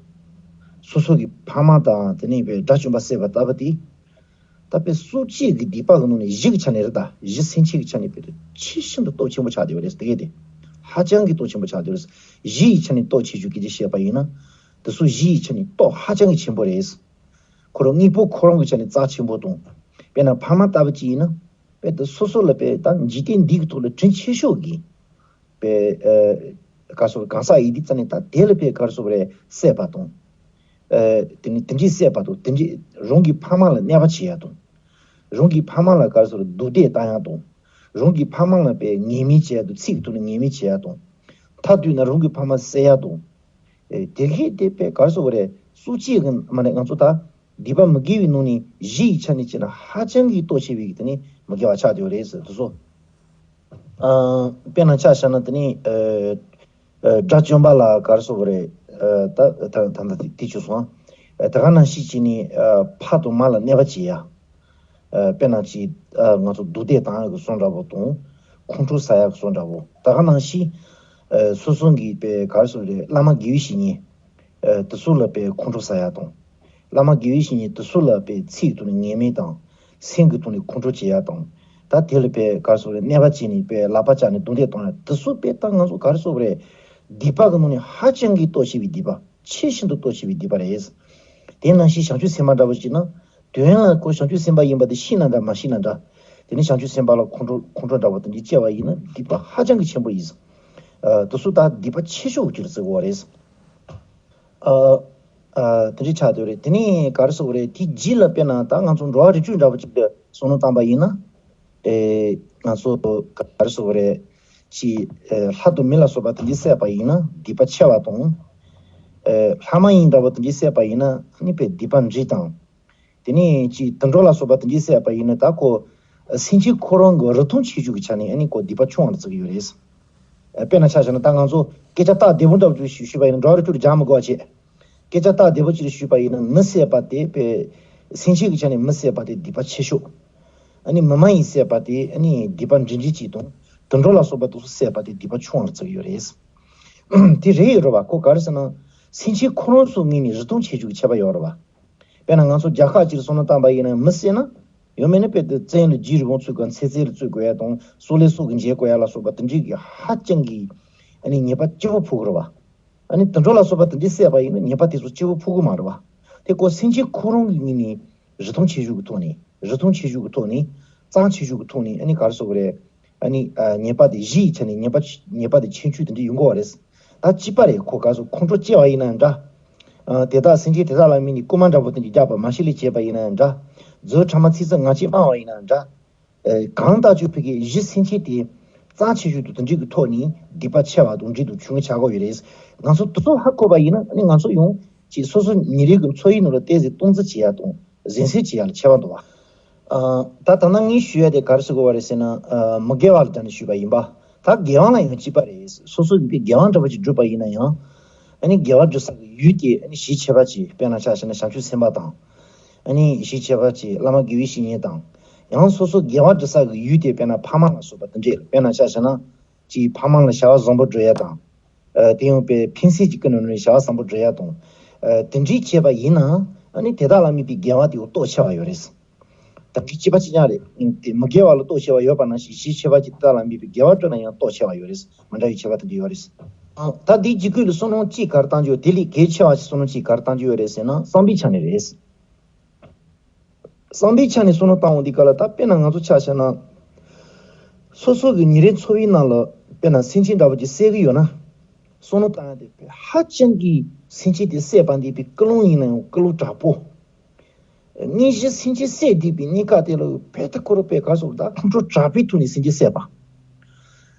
སོ་སོ་གི་ཕ་མ་དང་དེ་ནས་དཔེ་དགྲ་བཅོམ་པ་བསད་པ་ལྟ་བུ་དེ། ད་དཔེ་སྲོག་གཅོད་ཀྱི་སྡིག་པ་གི་ནང་ནས་གཞི་གི་ཆ་ནས་རེད། ད་གཞི་སེམས་ཅན་གྱི་ཆ་ནས་དཔེ་ཆེས་ཤིན་ཏུ་སྟོབས་ཆེན་པོ་ཆགས་བསྡད་པ་རེད། དེ་གས་དེ་ཧ་ཅང་གི་སྟོབས་ཆེན་པོ་ཆགས་བསྡད་པ་རེད། གཞི་ཡི་ཆ་ནས་སྟོབས་ཆེ་ཤོས་སྐད་ཆ་བཤད་པ་ཡིན་ན། དེ་ཚོ་གཞི་ཡི་ཆ་ནས་སྟོབས་ཧ་ཅང་གི་ཆེན་པོ་རེད། ཁོ་རང་དངོས་པོ་ཁོ་རང་གི་ཆ་ནས་རྩ་ཆེན་པོ་དང་། དཔེར་ན་ཕ་མ་ལྟ་བུ་ཅིག་ཡིན་ན། དཔེ་དེ་སོ་སོ་ལ་དཔེ་ད་འཇིག་རྟེན་འདི་གི་ཐོག་ལ་དྲིན་ཆེ་ཤོས་ཀྱི། དཔེ་ཨ་ག་སོ་གང་ཟག་ཡིན་དུས་ཙ་ནི། ད་དེ་ལ་དཔེ་ག་རེ་ཟེར་དགོས་རེད། བསད་པ་དང་། ཨ་དེ་ནི་དེ་འདྲའི་བསད་པ་དང་། དེ་འདྲའི་རང་གི་ཕ་མ་ལ་གནོད་པ་བྱེད་ཡ་དང་། རང་གི་ཕ་མ་ལ་ག་རེ་ཟེར་དགོས་རེད། སྡུག་འདེད་བཏང་ཡ་དང་། རང་གི་ཕ་མ་ལ་དཔེ་ངན་སྨྲས་བྱེད་ཡ་དང་། ཚིག་གི་ཐོག་ནས་ངན་སྨྲས་བྱེད་ཡ་དང་། མཐའ་དུས་ན་རང་གི་ཕ་མ་བསད་ཡ་དང་། ཨེ་དེ་གས་དེ་དཔེ་ག་རེ་ཟེར་དགོས་རེད། སྲོག་གཅོད་ཀྱི་མ་ནས་ང་ཚོ་ད་སྡིག་པ་མི་དགེ་བའི་ནང་ནས་གཞི་ཡི་ཆ་ནས་བྱས་ན་ཧ་ཅང་གི་སྟོབས་ཆེ་བའི་དེ་ནི་མི་དགེ་བ་ཆགས་བསྡད་ཡོད་རེད་ཟེར། དེ་ཚོ་ཨ་དཔེར་ན་ཆ་བཞག་ན་དེ་ནི་ཨ་ཨ་དགྲ་བཅོམ་པ་ལ་ག་རེ་ཟེར་དགོས་རེད། ཨ་ད་ད་ད་ད་དེ་དེ་བྱས་སོང་། ཨ་ད་ག་ནང་བཞིན་བྱས་ནས་ཨ་ཕ་དང་མ་ལ་གནོད་པ་བྱེད་ཡ། ཨ་དཔེར་ན་ཅིག་ཨ་ང་ཚོ་སྡུག་འདེད་བཏང་ཡག་གི་བཟོ་འདྲ་པོ་དང་། ཁོང་ཁྲོ་ཟ་ཡག་གི་བཟོ་འདྲ་པོ། ད་ག་ནང་བཞིན་ཨ་སོ་སོ་གི་དཔེ་ག་རེ་ཟེར་དགོས་རེད། བླ་མ་དགེ་བའི་བཤེས་གཉེན་ཨ་དེ་ཚོ་ལ་དཔེ་ཁོང་ཁྲོ་ཟ་ཡག་དང་། བླ་མ་དགེ་བའི་བཤེས་གཉེན་དེ་ཚོ་ལ་དཔེ་ཚིག་གི་ཐོག་ནས་ངན་སྨྲས་དང་། སེམས་ཀྱི་ཐོག་ནས་ཁོང་ཁྲོ་བྱེད་ཡག་དང་། ད་དེ་ལ་དཔེ་ག་རེ་ཟེར་དགོས་རེད། གནོད་པ་བྱས་ནས་དཔེ་ལག་པ་བཅག་ནས་རྡུང་རྡེག་གཏོང་ཡག་དེ་ཚོ་དཔེ་ད་ང་ཚོ་ག་རེ་ཟེར་དགོས་རེད། སྡིག་པ་གི་ནང་ནས་ཧ་ཅང་གི་སྟོབས་ཆེ་བའི་སྡིག་པ། ཆེས་ཤིན་ཏུ་སྟོབས་ཆེ་བའི་སྡིག་པ་རེད། དེ་ནང་བཞིན་བྱང་ཆུབ་སེམས་དཔའ་འདྲ་པོ་ཞིག་ན། དོན་ལ་ཁོ་བྱང་ཆུབ་སེམས་དཔའ་ཡིན་པ་དེ་ཤེས་ན་འདྲ་མ་ཤེས་ན་འདྲ། དེ་ནི་བྱང་ཆུབ་སེམས་དཔའ་ལ་ཁོང་ཁྲོ་ཁོང་ཁྲོ་འདྲ་པོ་དེ་འདྲ་སྐྱེ་བ་ཡིན་ན་སྡིག་པ་ཧ་ཅང་གི་ཆེན་པོ་ཡིན། ཨ་དེ་ཚོ་ད་སྡིག་པ་ཆེ་ཤོས་ཀྱི་རྩི་བ་རེད། ཨ་ཨ་དེ་འདྲ་ཆགས་བསྡད་རེད། དེ་ནི་ག་རེ་ཟེར་དགོས་རེད། དེ་རྗེས་ལ་དཔེར་ན་ད་ང་ཚོ་འགྲོ་བ་རིགས་དྲུག་འདྲ་པོ་ཅིག་ཏུ་བསམ་བློ་བཏང་པ་ཡིན་ན། ཨེ་ང་ཚོ་ག་རེ་ཟེར་དགོས་རེད། ཅིག་ཨེ་ལྷ་དང་མི་ལ་སོགས་པ་དེ་འདྲ་བསད་པ་ཡིན་ན་སྡིག་པ་ཆེ་བ་དང་། ཨེ་ལྷ་མ་ཡིན་འདྲ་པོ་དེ་འདྲ་བསད་པ་ཡིན་ན་ཨ་ནི་དཔེ་སྡིག་པ་འདྲེས་དང་། དེ་ནས་ཅིག་དུད་འགྲོ་ལ་སོགས་པ་དེ་འདྲ་བསད་པ་ཡིན་ན་ད་ཁོ་སེམས་ཅན་ཁོ་རང་གི་རིགས་མཐུན་ཁྱད་ཆོས་ཀྱི་ཆ་ནས་ཨ་ནི་ཁོ་སྡིག་པ་ཆུང་བ་ལ་བརྩི་གི་ཡོད་རེད། དཔེར་ན་ཆ་བཞག་ན་ད་ང་ཚོ་སྐད་ཆ་སྟབས་བདེ་པོ་འདྲ་བོ་ཅིག་ཞུས་པ་ཡིན་ན་འགྲོ་བ་རིགས་དྲུག་སྦྱང་མི་དགོས་པ་བྱས། སྐད་ཆ་སྟབས་བདེ་པོ་ཅིག་ཞུས་པ་ཡིན་ན་མི་བསད་པ་དེ་དཔེ་སེམས་ཅན་གྱི་ཆ་ནས་མི་བསད་པ་དེ་སྡིག་པ་ཆེ་ཤོས། ཨ་ནི་མི་མ་ཡིན་བསད་པ་དེ་ཨ་ནི་སྡིག་པ་འབྲིང་འབྲིང་ཅིག་དང་དུད་འགྲོ་ལ་སོགས་པ་དེ་ཚོ་བསད་པ་དེ་སྡིག་པ་ཆུང་བ་ལ་བརྩི་གི་ཡོད་རེད། དེ་རེད་རེད་བ། ཁོ་ག་རེ་ཟེར་ན། སེམས་ཅན་ཁོ་རང་ཚོའི་ངོས་ནས་རིན་ཐང་ཆེ་ཆུང་གི་ཁྱད་པར་ཡོད་རེད་བ། དཔེར་ན་ང་ཚོ་རྒྱལ་ཁབ་ཅིག་ལ་བསམ་བློ་བཏང་པ་ཡིན་ན་མི་བསད་ན། ཡང་མིན་ན་དཔེ་དེ་བཙན་ལ་རྒྱུའི་རི་བོང་ཚུགས་དགོས་ཡ་དང་སོག་ལེ་སོག་གི་འཇལ་དགོས་ཡ་ལ་སོགས་པ་དེ་འདྲའི་གི་ཧ་ཅང་གི་ཨ་ནི་ཉེས་པ་སྐྱེ་བོ་ཕོག་གི་རེད་བ། ཨ་ནི་དུད་འགྲོ་ལ་སོགས་པ་དེ་འདྲའི་བསད་པ་ཡིན་ན་ཉེས་པ་དེ་ཚོ་སྐྱེ་བོ་ཕོག་གི་མ་རེད་བ། དེ་ཁོ་སེམས་ཅན་ཁོ་རང་གི་ངོས་ནས་རིན་ཐང་ཆེ་ཤོས་ཀྱི་ཐོག་ནས་རིན་ཐང་ཆེ་ཤོས་ཀྱི་ཐོག་ནས་གཙང་ཆེ་ཤོས་ཀྱི་ཐོག་ནས་ཨ་ནི་ག་རེ་ཟེར་དགོས་རེད། ཨ་ནི་ཨ་ཉེས་པ་དེ་གཞི་ཡི་ཆ་ནས་ཉེས་པ་ཉེས་པ་དེ་ཆེ་ཆུང་དེ་འདྲ་ཡོང་གི་ཡོད་རེད། ད་གཅིག་པ་རེད། ཁོ་ག་ཚོད་ཁོང་ཁྲོ་སྐྱེ་བ་ཡིན་ན་འདྲ། ཨ་དེ་དག་སེམས་ཅན་དེ་དག་ལ་དམིགས་ནས་རྐུན་མ་འདྲ་པོ་དེ་འདྲ་རྒྱག་པ་མ་ཤི་ལས་བྱས་པ་ཡིན་ན་འདྲ། མཛོ་ཁྲ་མ་ཚིག་རྩ་ང་གཅིག་སྨྲ་བ་ཡིན་ན་འདྲ། ཨ་གང་ལྟར་ཀྱང་ཕ་གིའི་གཞི་སེམས་ཅན་དེ་གཙང་ཆེ་ཤོས་དུ་དེ་འདྲའི་གི་ཐོག་ནས་སྡིག་པ་ཆེ་བ་དང་འབྲིང་དུ་ཆུང་ངུ་ཆགས་ཀྱི་ཡོད་རེད། ང་ཚོ་དེ་ཚོ་ཧ་གོ་བ་ཡིན་ན་ཨ་ནི་ང་ཚོ་ཡང་ཅིག་སོ་སོ་ཉིན་རེའི་གི་འཚོ་བའི་ནང་ལ་ཏོག་ཙམ་སྟངས་འཛིན་བྱེད་ཡ་དང་། གཟན་སེལ་བྱེད་ཡ་ལ་ཁྱད་པར་འདུག་བ། ཨ་ད་ད་ནང་ངས་ཞུ་ཡ་དེ་ག་རེ་ཟེར་དགོས་པ་རེད་ཟེར་ན། ཨ་མི་དགེ་བ་ལ་སྦྱར་ནས་ཞུས་པ་ཡིན་པ། ད་དགེ་བ་ལ་ཡང་གཅིག་པ་རེད། སོ་སོ་གི་དགེ་བ་འདྲ་པོ་ཅིག་བསྒྲུབས་པ་ཡིན་ན་ཡང་། ཨ་ནི་དགེ་བ་སྒྲུབ་ས་གི་ཡུལ་དེ་ཨ་ནི་གཞི་བྱེ་བ་ཅིག་དཔེར་ན་ཆ་བཞག་ན་བྱང་ཆུབ་སེམས་དཔའ་དང་། ཨ་ནི་གཞི་བྱེ་བ་ཅིག་བླ་མ་དགེ་བའི་བཤེས་གཉེན་དང་། ཡང་སོ་སོ་དགེ་བ་སྒྲུབ་ས་གི་ཡུལ་དེ་དཔེར་ན་ཕ་མ་ལ་སོགས་པ་དེ་འདྲས་དཔེར་ན་ཆ་བཞག་ན། ཅིག་ཕ་མ་ལ་བྱ་བ་བཟང་པོ་སྒྲུབ་ཡ་དང་། ཨ་དེ་ཡང་དཔེ་ཕན་སེམས་ཀྱི་ཀུན་ནས་བྱ་བ་བཟང་པོ་སྒྲུབ་ཡ་དང་། ཨ་དེ་འདྲའི་བྱས་པ་ཡིན་ན་ཨ་ནི་དེ་དག་ལ་དམིགས་པའི་དགེ་བ་དེ་སྟོབས་ཆེ་བ་ཡོད་རེད། ད་གི་སྐྱེས་པ་གཅིག་རྐྱང་རེད། དེ་མི་དགེ་བ་ལ་སྟོབས་ཆེ་བ་ཡོད་པ་ནང་བཞིན་གཞི་བྱེ་བ་གཅིག་དེ་དག་ལ་དམིགས་པའི་དགེ་བ་སྒྲུབ་ན་ཡང་སྟོབས་ཆེ་བ་ཡོད་རེད། མི་འདྲ་བའི་ཁྱད་པར་དེ་འདྲ་ཡོད་རེད། ཨ་ད་དེའི་གཅིག་ཀུན་ལ་བསམ་བློ་གཅིག་ག་རེ་བཏང་རྒྱུ་དེ་ལས་གལ་ཆེ་བ་ཞིག་བསམ་བློ་གཅིག་ག་རེ་བཏང་རྒྱུ་ཡོད་རེད་ཟེར་ན་བསམ་པའི་ཆ་ནས་རེད། བསམ་པའི་ཆ་ནས་བསམ་བློ་བཏང་འོང་དུས་སྐབས་ལ་ད་དཔེར་ན་ང་ཚོ་ཆ་བཞག་ན། སོ་སོ་གི་ཉིན་རེའི་འཚོ་བའི་ནང་ལ་དཔེར་ན་སེམས་ཅན་འདྲ་པོ་ཅིག་བསད་ཀྱི་ཡོད་ན། བསམ་བློ་བཏང་ཡ་དེ་དཔེ་ཧ་ཅང་གི་སེམས་ཅན་དེ་བསད་པ་འདི་དཔེ་ཀུན་སློང་ཡིན་ན་ཡང་ཀུན་སློང་དྲག་པོ། དངོས་གཞི་སེམས་ཅན་བསད་བསྡད་པའི་གནས་སྐབས་དེ་ལ་དཔེ་ད་ཁོ་རང་དཔེ་ག་རེ་ཟེར་ད་ཁོང་ཁྲོ་དྲག་པོའི་ཐོག་ནས་སེམས་ཅན་བསད་པ།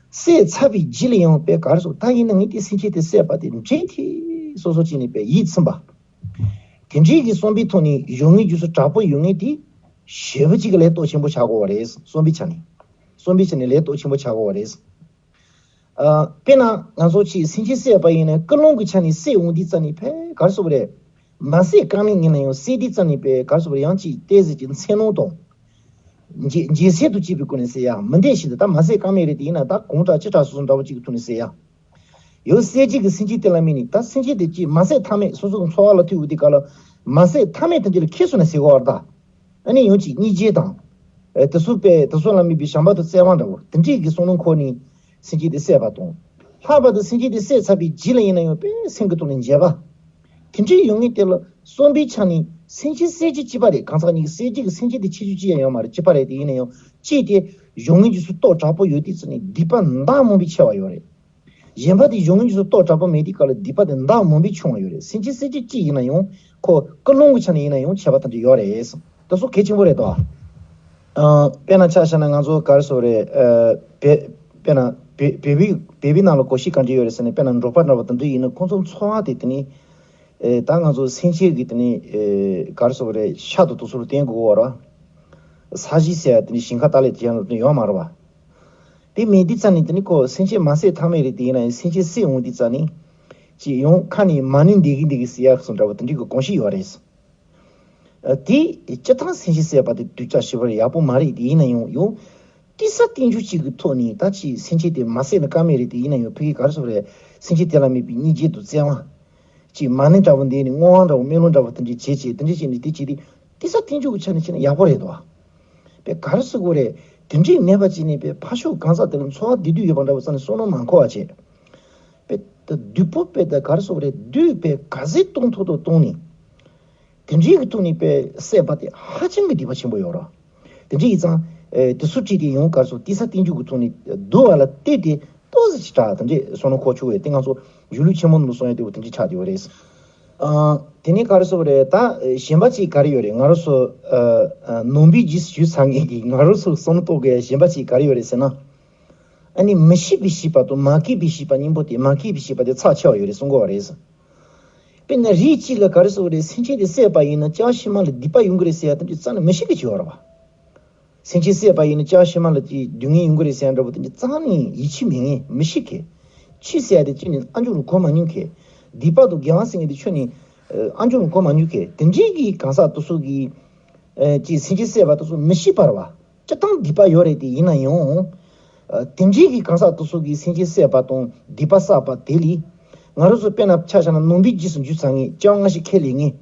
བསད་ཚར་བའི་རྗེས་ལ་ཡང་དཔེ་ག་རེ་ཟེར་ད་ཡིན་ན་ངས་དེ་སེམས་ཅན་དེ་བསད་པ་དེ་འདྲེ་དེ་སོ་སོ་བྱས་ནས་དཔེ་ཡིད་ཚིམ་པ། དེ་འདྲའི་གི་བསམ་པའི་ཐོག་ནས་ཡོང་ངེས་རྒྱུ་སུ་དྲག་པོ་ཡོང་ངེས་དེ་ཞེ་པོ་ཅིག་གི་ལས་སྟོབས་ཆེན་པོ་ཆགས་དགོས་པ་རེད། བསམ་པའི་ཆ་ནས། བསམ་པའི་ཆ་ནས་ལས་སྟོབས་ཆེན་པོ་ཆགས་དགོས་པ་རེད། ཨ་དཔེར་ན་ང་ཚོ་ཅིག་སེམས་ཅན་བསད་པ་ཡིན་ན་ཀུན་སློང་གི་ཆ་ནས་བསད་འོང་དུས་ཙམ་ནས་ཕལ་ག་རེ་ཟེར་དགོས་རེད། མ་བསད་ཀ་མེད་ཡིན་ན་ཡང་བསད་དུས་ཙམ་ནས་ཕལ་ག་རེ་ཟེར་དགོས་རེད། ཡང་ཅིག་ཏོག་ཙམ་ཅིག་འཚེར་སྣང་དང་། འཇེ་འཇེ་སེལ་དུ་བྱེད་པའི་སྒོ་ནས་བསད་ཡ། མི་འདོད་བཞིན་དུ་ད་མ་བསད་ཀ་མེད་རེད་དེ་ཡིན་ན་ད་གང་དྲག་ཅི་དྲག་སོ་སོ་འདྲ་པོ་ཅིག་གི་ཐོག་ནས་བསད་ཡ། ཡང་བསད་བྱེད་ཀྱི་སེམས་ཅན་དེ་ལ་དམིགས་ནས་ད་སེམས་ཅན་དེ་ཅིག་མ་བསད་ཐབས་མེད་སོ་སོ་གི་འཚོ་བ་ལ་ཐུག་འོང་དུས་སྐབས་ལ་མ་བསད་ཐབས་མེད་དེ་འདྲ་ལ་ཁྱེར་སོང་ན་ཟེར་གོ་བར་ད། ཨ་ནི་ཡང་ཅིག་སྙིང་རྗེ་དང་། ཨེ་དེ་ཚོ་པས་དེ་ཚོ་ལ་དམིགས་པའི་བྱམས་པ་དང་བརྩེ་བ་འདྲ་བོ་དེ་འདྲའི་གི་བསམ་བློ་འཁོར་ནས་སེམས་ཅན་དེ་བསད་པ་དང་། ལྷག་པར་དུ་སེམས་ཅན་དེ་བསད་ཚར་བའི་རྗེས་ལ་ཡིན་ན་ཡང་དཔེ་སེམས་ཀྱི་ཐོག་ནས་འཇེབས་པ། དེ་འདྲའི་ཡོང་ངེས་དེ་ལ་བསམ་པའི་ཆ་ནས་སེམས་ཅན་བསད་རྒྱུ་གཅིག་པ་རེད། གང་ཟག་གཉིས་ཀྱི་བསད་རྒྱུ་གི་སེམས་ཅན་དེ་ཁྱེར་རྒྱུ་གཅིག་ཡང་ཡོད་མ་རེད། གཅིག་པ་རེད་དེ་ཡིན་ན་ཡང་གཅིག་དེ་ཡོང་ངེས་རྒྱུ་སུ་སྟོབས་དྲག་པོ་ཡོད་དུས་ཙམ་ནས་སྡིག་པ་མདའ་མང་པོ་ཆེ་བ་ཡོད་རེད། གཞན་པ་དེ་གཞུང་གཉིས་སུ་གཏོགས་དྲག་པོ་མེད་དུས་སྐབས་ལ་སྡིག་པ་དེ་མདའ་མང་པོས་ཆུང་བ་ཡོད་རེད། སེམས་ཅན་བསད་རྒྱུ་གཅིག་ཡིན་ན་ཡང་ཁོ་ཀུན་སློང་གི་ཆ་ནས་ཡིན་ན་ཡང་ཁྱད་པར་དེ་འདྲ་ཡོད་རེད། དེ་ཚོ་གལ་ཆེན་པོ་རེད་དོ། ཨ་དཔེར་ན་ཆ་བཞག་ན་ང་ཚོ་ག་རེ་ཟེར་རེད། ཨ་བེ་དཔེར་ན་བེ་བེ་བི་བེ་བི་ནང་ལ་གོ་ཤེས་ག་འདྲ་ཡོད་རེད་ཟེར་ན། དཔེར་ན་འབྲོག་པ་འདྲ་བ་དེ་འདྲ་ཡིན་ན་ཁོང་ཚོ་འཚོ་བ་དེ་དེ་ནི་ཨེ་ད་ང་ཚོ་སེམས་ཅན་གྱི་དེ་ནི་ཨེ་ག་རེ་ཟེར་རེད། ཤ་དང་དེ་ཚོ་ལ་བརྟེན་དགོས་པ་རེད། ས་གཞི་ཟེར་ཡ་དེ་ནི་ཞིང་ཁ་ལྟ་ལས་དེ་ཡང་ཡོད་མ་རེད་བ། དེ་མེད་དུས་ཙམ་ནས་དེ་ནི་ཁོ་སེམས་ཅན་མ་བསད་ཐབས་མེད་རེད། དེ་ཡིན་ན་ཡང་སེམས་ཅན་བསད་འོང་དུས་ཙམ་ནས་ཅིག་ཡང་ཁ་ནས་མ་ཎི་འདེབས་ཀྱི་འདུག་གི་ཟེར་ཡག་སོགས་འདྲ་བོ་དེ་འདྲའི་གི་དགོངས་གཞི་ཡོད་རེད། ཨ་དེ་སྤྱིར་བཏང་སེམས་ཅན་བསད་པ་དེ་སྡུག་ཅག་ཞེ་པོ་ཡག་པོ་མ་རེད། དེ་ཡིན་ན་ཡང་ཡང་ཏོག་ཙམ་རྟིང་རྒྱུ་གཅིག་གི་ཐོག་ནས་ད་ཅིག་སེམས་ཅན་དེ་མ་བསད་ན་ཀ་མེད་རེད། དེ་ཡིན་ན་ཡང་ཕ་གི་ག་རེ་ཟེར་རེད། སེམས་ཅན་དེ་ལ་དམིགས་པའི་སྙིང་རྗེ་དང་བརྩེ་བ། ཅིག་མ་ཎི་འདྲ་བོ་འདེབས་ནས་བསྔོ་བ་འདྲ་བོ་སྨོན་ལམ་འདྲ་བོ་དེ་འདྲ་བྱས་བྱས་དེ་འདྲ་བྱས་ནས་དེ་བྱས་ཏེ་ཏོག་ཙམ་རྟིང་རྒྱུ་གི་ཆ་ནས་བྱས་ན་ཡག་པོ་རེད་དོ། པས་ག་རེ་ཟེར་དགོས་རེད། དེ་འདྲའི་མེད་པ་བྱས་ནས་པས་ཕར་ཕྱོགས་གང་ཟག་དེ་ལ་འཚོ་བ་བདེ་སྡུག་ཡོད་པ་འདྲ་བོ་རྩ་ནས་བསམ་བློ་མ་འཁོར་བ་བྱས། པས་ད་སྡུག་པོ་པས་ད་ག་རེ་ཟེར་དགོས་རེད། སྡུག་པས་ག་ཚོད་གཏོང་ཐུབ་ཐུབ་གཏོང་ནས། དེ་འདྲའི་གི་ཐོག་ནས་པས་བསད་པ་དེ་ཧ་ཅང་གི་སྡིག་པ་ཆེན་པོ་ཡོད་རེད། དེ་འདྲ་ཡིན་ཙང་། ཨེ་དེ་ཚོ་བྲིས་ཏེ་ཡང་ག་རེ་ཟེར་དགོས། ཏོག་ཙམ་རྟིང་རྒྱུ་གི་ཐོག་ནས་སྡུག་པ་ལ་བལྟས་ཏེ་ཏོག་ཙམ་ཅིག་དྲག་དེ་འདྲས་བསམ་བློ་འཁོར་ཆོག་པས་དེ་ང་ཚོ་གཞུང་ལུགས་ཆེན་མོ་ནང་གསུང་ཡ་དེ་འོ་དེ་འདྲས་ཆགས་བསྡད་ཡོད་རེད། ཨ་དེ་ནས་ག་རེ་ཟེར་དགོས་རེད། ད་གཞན་པ་ཅིག་ག་རེ་ཡོད་རེད། ང་རང་ཚོ་ཨ་ཨ་ནང་པའི་རྗེས་སུ་ཞུགས་ཚར་མཁན་གྱི་ང་རང་ཚོ་བསམ་བློ་གཏོང་དགོས་ཡ་གཞན་པ་ཅིག་ག་རེ་ཡོད་རེད་ཟེར་ན། ཨ་ནི་མི་ཤེས་པའི་ཤེས་པ་དང་མ་སྐྱེས་པའི་ཤེས་པ་གཉིས་པོ་དེ། མ་སྐྱེས་པའི་ཤེས་པ་དེ་ཚབས་ཆེ་བ་ཡོད་རེད་གསུང་གི་ཡོད་རེད། དཔེར་ན་རིགས་གཅིག་ལ་ག་རེ་ཟེར་དགོས་རེད། སེམས་ཅན་དེ་བསད་པ་ཡིན་ན་སྐྱེ་བ་ཕྱི་མ་ལ་སྡིག་པ་ཡོང་གི་རེད་ཟེར་ཡ་དེ་འདྲ་རྩ་ནས་མི་ཤེས་མཁན་ཅིག་ཡོད་རེད་བ། སེམས་ཅན་བསད་པ་ཡིན་ན་སྐྱེ་བ་ཕྱི་མ་ལ་ཅིག་སྡུག་བསྔལ་ཡོང་གི་རེད་ཟེར་ཡ་འདྲ་པོ་དེ་འདྲ་རྩ་ནས་ཡིད་ཆེས་མེད་མཁན་མི་ཤེས་མཁན། ཆོས་ཟེར་ཡ་དེ་ཅི་ནས་ཨ་འཇུག་རུ་གོ་མ་མྱོང་མཁན། སྡིག་པ་དང་དགེ་བ་ཟེར་མཁན་དེ་ཆོས་ནས་ཨ་འཇུག་རུ་གོ་མ་མྱོང་མཁན། དེ་འདྲའི་གི་གང་ཟག་དེ་ཚོ་གིས་ཨ་ཅིག་སེམས་ཅན་བསད་པ་དེ་ཚོ་མི་ཤེས་པ་རེད་བ། སྤྱིར་བཏང་སྡིག་པ་ཡོད་རེད་དེ། ཡིན་ན་ཡང་ཨ་དེ་འདྲའི་གི་གང་ཟག་དེ་ཚོ་གིས་སེམས་ཅན་བསད་པ་དང་སྡིག་པ་བསགས་པ་དེ་ལས། ང་རང་ཚོ་དཔེར་ན་ཆ་བཞག་ན་ནང་པའི་རྗེས་སུ་འཇུག་ཚར་མཁན། སྤྱན་སྔ་ཕྱི་ཁས་ལེན་མཁན།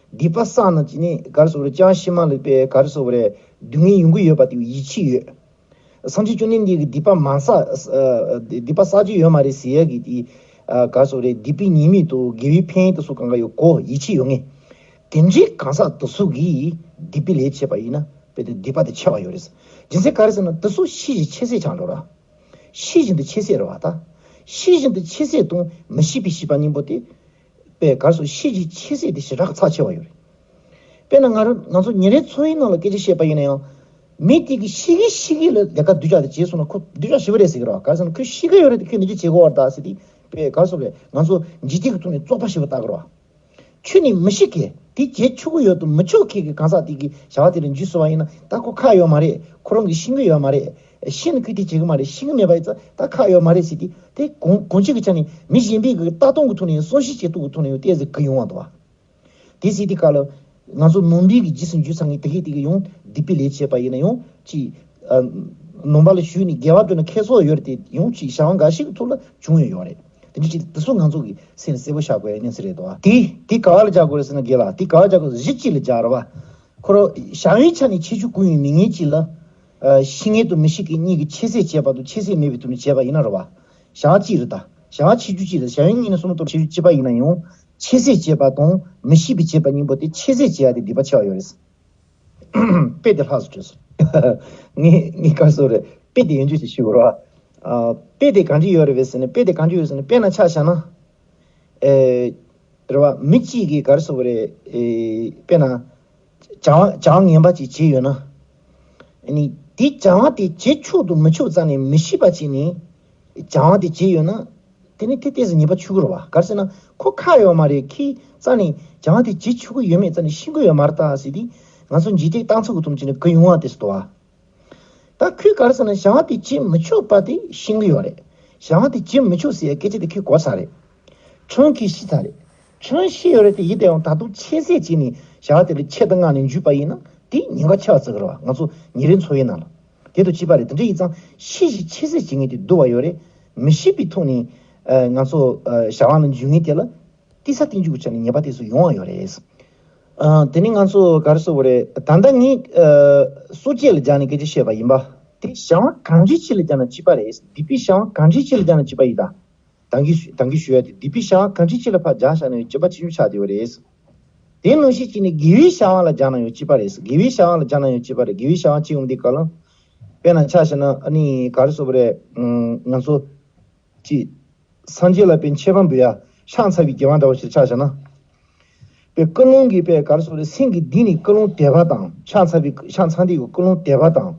སྡིག་པ་བསགས་ན་ཅི་ནས་ག་རེ་ཟེར་དགོས་རེད། སྤྱན་ཕྱི་མ་ལ་དཔེ་ག་རེ་ཟེར་དགོས་རེད། སྡུག་བསྔལ་ཡོང་གི་ཡོད་པ་དེ་ཡིད་ཆེས་ཡོད། སངས་རྒྱས་བཅོམ་ལྡན་འདས་ཀྱིས་སྡིག་པ་མ་བསགས། ཨ་སྡིག་པ་བསགས་རྒྱུ་ཡོད་མ་རེད་ཟེར་ཡ་གི་དེ། ཨ་ག་རེ་ཟེར་དགོས་རེད། སྡིག་པའི་ཉེས་དམིགས་དང་དགེ་བའི་ཕན་ཡོན་དེ་ཚོ་གང་ག་ཡོད་གོ། ཡིད་ཆེས་ཡོད་མཁན། དེ་འདྲའི་གང་ཟག་དེ་ཚོ་གིས་སྡིག་པའི་ལས་བྱས་པ་ཡིན་ན་དཔེ་དེ་སྡིག་པ་དེ་ཆེ་བ་ཡོད་རེད། རྒྱུ་མཚན་ག་རེ་ཟེར་ན་དེ་ཚོ་ཤེས་བཞིན་ཆེས་ཟད་ཆགས་འགྲོ་ར། ཤེས་བཞིན་དུ་ཆེས་ཟད་རེད་བ་ད། ཤེས་བཞིན་དུ་ཆེས་ཟད་དང་མི་ཤེས་པའི་ཤེས་པ་གཉིས་པོ་དེ། དཔེ་ག་རེ་ཟེར། ཤེས་བཞིན་ཆེས་ཟད་དེ་ཞེ་དྲག་ཚབས་ཆེ་བ་ཡོད་རེད། དཔེར་ན་ང་རང་ང་ཚོ་ཉིན་རེའི་འཚོ་བའི་ནང་ལ་སྐད་ཆ་བཤད་པ་ཡིན་ན་ཡང་། མི་དེ་གིས་ཤེས་ཀྱི་ཤེས་ཀྱི་ལ་ལས་ཀ་སྡུག་ཅག་དེ་བྱས་སོང་ན་ཁོ་སྡུག་ཅག་ཞེ་པོ་རེད་ཟེར་གི་རེད་བ། ག་རེ་ཟེར་ན་ཁོས་ཤེས་ཀྱི་ཡོད་རེད་དེ་ཁོས་འདི་ག་བྱེད་དགོས་བ་རེད་ད་ཟེར་དེ། དཔེ་ག་རེ་ཟེར་རེད། ང་ཚོ་འཇིག་རྟེན་གྱི་ཐོག་ནས་བཙོག་པ་ཞེ་པོ་ལྟ་གི་རེད་བ། ཁྱོད་ནི་མི་ཤེས་མཁན་དེ་བྱེད་ཆོག་གི་ཡོད་དང་མི་ཆོག་མཁན་གྱི་གང་ཟག་དེ་གི་བྱ་བ་དེ་ལ་འཇུས་སོང་བ་ཡིན་ན། ད་ཁོ་ཁག་ཡོད་མ་རེད། ཁོ་རང་གིས་ཤེས་ཀྱི་ཡོད་མ་རེད། ཤེས་ནས་ཁོས་དེ་བྱེད་ཀྱི་མ་རེད། ཤེས་ཀྱི་མེད་པ་ཡིན་ཙང་ད་ཁག་ཡོད་མ་རེད་ཟེར་དེ། དེ་གང་གང་ཅི་གི་ཆ་ནས་མི་གཞན་པའི་གི་ལྟ་སྟངས་ཀྱི་ཐོག་ནས་ཡང་བསམ་ཤེས་བྱེད་སྟངས་ཀྱི་ཐོག་ནས་ཡང་ཏོག་ཙམ་གི་ཡོང་བ་འདུག་བ། དེ་ཟེར་དེ་ག་ལ། ང་ཚོ་ནང་པའི་གི་རྗེས་སུ་འཇུག་ཚར་མཁན་དེ་གས་དེ་གས་ཡང་སྡིག་པའི་ལས་བྱས་པ་ཡིན་ན་ཡང་ཅིག་ཨ་ནང་པ་ལ་ཞུགས་ནས་དགེ་བ་བསྒྲུབས་ན་ཁེ་སང་ཡོད་རེད་དེ། ཡང་ཅིག་བྱ་བ་འགའ་ཞིག་གི་ཐོག་ལ་བྱུང་ཡོད་ཡོད་རེད། དེ་འདྲ་ཅིག་དེ་ཚོ་ང་ཚོ་གི་སེམས་ལ་གསལ་པོ་བཞག་དགོས་ཡ་གནས་ཚུལ་རེད་དོ། དེ་དེ་ག་བ་ལ་སྦྱར་དགོས་རེད་ཟེར་ན། དགེ་ལ་དེ་ག་བ་སྦྱར་དགོས་རེད། གཞི་གཅིག་ལ་སྦྱར་རེད་བ། ཁོ་རང་བྱ་བའི་ཆ་ནས་ཁྱད་ཆོས་ཀུན་ཡོད་མི་ངན་གཅིག་ལ། ཨ་ཤེས་མཁན་དང་མི་ཤེས་མཁན་གཉིས་ཀྱིས་ཁྱད་བསད་བྱས་པ་དང་ཁྱད་བསད་མེད་པའི་ཐོག་ནས་བྱས་པ་ཡིན་ན་རེད་བ། བྱ་བ་གཅིག་རེད་ད། བྱ་བ་ཁྱད་ཆོས་གཅིག་རེད། བྱ་བའི་ངོས་ནས་བསམ་བློ་གཏོང་ཁྱད་ཆོས་གཅིག་པ་ཡིན་ན་ཡང་། ཁྱད་བསད་བྱས་པ་དང་མི་ཤེས་པའི་བྱས་པ་གཉིས་པོ་དེ་ཁྱད་བསད་བྱས་ཡ་དེ་སྡིག་པ་ཆེ་བ་ཡོད་རེད། དཔེ་དེ་ལྷག་སུ་བྲོས་སོང་། ངས་ངས་ག་རེ་ཟེར་དགོས་རེད། དཔེ་དེ་ཡོན་ཆོས་ཤིག་ཞུ་དགོས་རེད་བ། ཨ་དཔེ་དེ་གང་ཅི་ཡོད་རེད་པས་ཟེར་ན། དཔེ་དེ་གང་ཅི་ཡོད་ཟེར་ན། དཔེར་ན་ཆ་བཞག་ན། ཨེ་རེད་བ། མི་གཅིག་གིས་ག་རེ་ཟེར་དགོས་རེད། ཨེ་དཔེར་ན་བྱ་བ་བྱ་བ་ངན་པ་ཅིག་བྱས་ཡོད་ན། ཨ་ནི་དེ་བྱ་བ་དེ་བྱེད་ཆོག་དང་མི་ཆོག་རྩ་ནས་མི་ཤེས་པ་ཅིག་ནས་བྱ་བ་དེ་བྱས་ཡོད་ན། དེ་ནི་དེ་ཏོག་ཙམ་ཉེས་པ་ཆེ་གི་རེད་བ། ག་རེ་ཟེར་ན་ཁོ་ཁག་ཡོད་མ་རེད། ཁོས་རྩ་ནས་བྱ་བ་དེ་བྱེད་ཆོག་གི་ཡོད་མེད་རྩ་ནས་ཤེས་ཀྱི་ཡོད་མ་རེད་ད་ཟེར་དུས། ང་ཚོ་འཇིག་རྟེན་རྟགས་མཚན་གྱི་ཐོག་ནས་བྱས་ན་གུ་ཡོང་བ་དེ་ཟེར་དོ་བ། ད་ཁོས་ག་རེ་ཟེར་ན་བྱ་བ་དེ་བྱེད་མི་ཆོག་པ་དེ་ཤེས་ཀྱི་ཡོད་རེད། བྱ་བ་དེ་བྱེད་མི་ཆོག་ཟེར་ཡ་སྐད་ཆ་དེ་ཁོས་གོ་ཚར་རེད། ཁྲིམས་ཁོས་ཤེས་ཚར་རེད། ཁྲིམས་ཤེས་ཡོད་རེད་དེ། ཡིན་དེ་ཡང་ད་དུང་ཁྱད་བསད་བྱས་ནས་བྱ་བ་དེ་ལ་ཆེད་དུ་མངགས་ནས་འཇུས་པ་ཡིན་ན་དེ་ཉེན་ཁ་ཆེ་བ་བརྩི་གི་རེད་བ། ང་ཚོ་ཉིན་རེའི་འཚོ་བའི་ནང་ལ། དེ་དང་གཅིག་པ་རེད། དེ་འདྲ་ཡིན་ཙང་ཤེས་བཞིན་ཁྱད་བསད་བྱེད་མཁན་དེ་སྡུག་པ་ཡོད་རེད། མི་ཤེས་པའི་ཐོག་ནས་ཨ་ང་ཚོ་ཨ་བྱ་བ་ནང་འཇུག་མཁན་དེ་ལ། ཏོག་ཙམ་རྟིང་རྒྱུག་གི་ཆ་ནས་ཉེས་པ་དེ་ཚོ་ཡོང་བ་ཡོད་རེད། ཨ་དེ་ནི་ང་ཚོ་ག་རེ་ཟེར་དགོས་རེད། ད་ལྟ་ངས་ཨ་སྲོག་གཅོད་ལ་སྦྱར་ནས་སྐད་ཆ་བཤད་པ་ཡིན་པ། དེ་བྱ་བ་གང་འདྲའི་ཆེད་ལ་སྦྱར་ན་གཅིག་པ་རེད། སྡིག་པའི་བྱ་བ་གང་འདྲའི་ཆེད་ལ་སྦྱར་ན་གཅིག་པ་ཡིན་ད། ད་གིན་ཞུ་ད་གིན་ཞུ་ཡ་དེ། སྡིག་པའི་བྱ་བ་གང་འདྲའི་ཆེད་ལ་ཕར་སྦྱར་བཞག་ན་ཡང་གཅིག་པ་གཅིག་མཚུངས་ཆགས་བསྡད་ཡོད་རེད། དེ་ནང་བཞིན་བྱས་ནས་དགེ་བའི་བྱ་བ་ལ་སྦྱར་ན་ཡང་གཅིག་པ་རེད། དགེ་བའི་བྱ་བ་ལ་སྦྱར་ན་ཡང་གཅིག་པ་རེད། དགེ་བའི་བྱ་བ་ཅི་ཡོང་དུས་ག་ལ། དཔེར་ན་ཆ་བཞག་ན་ཨ་ནི་ག་རེ་ཟེར་དགོས་རེད། ང་ཚོ་ཅིག་སངས་རྒྱས་ལ་དཔེ་མཆོད་པ་འབུལ་ཡ་ཕྱག་འཚལ་བའི་དགེ་བ་འདྲ་བོ་ཞིག་ཆ་བཞག་ན། དཔེ་ཀུན་སློང་གི་དཔེ་ག་རེ་ཟེར་དགོས་རེད། སེམས་ཀྱི་གཏིང་ནས་ཀུན་སློང་དད་པ་དང་། ཕྱག་འཚལ་བའི་ཕྱག་འཚལ་དུས་ཀྱི་ཀུན་སློང་དད་པ་དང་།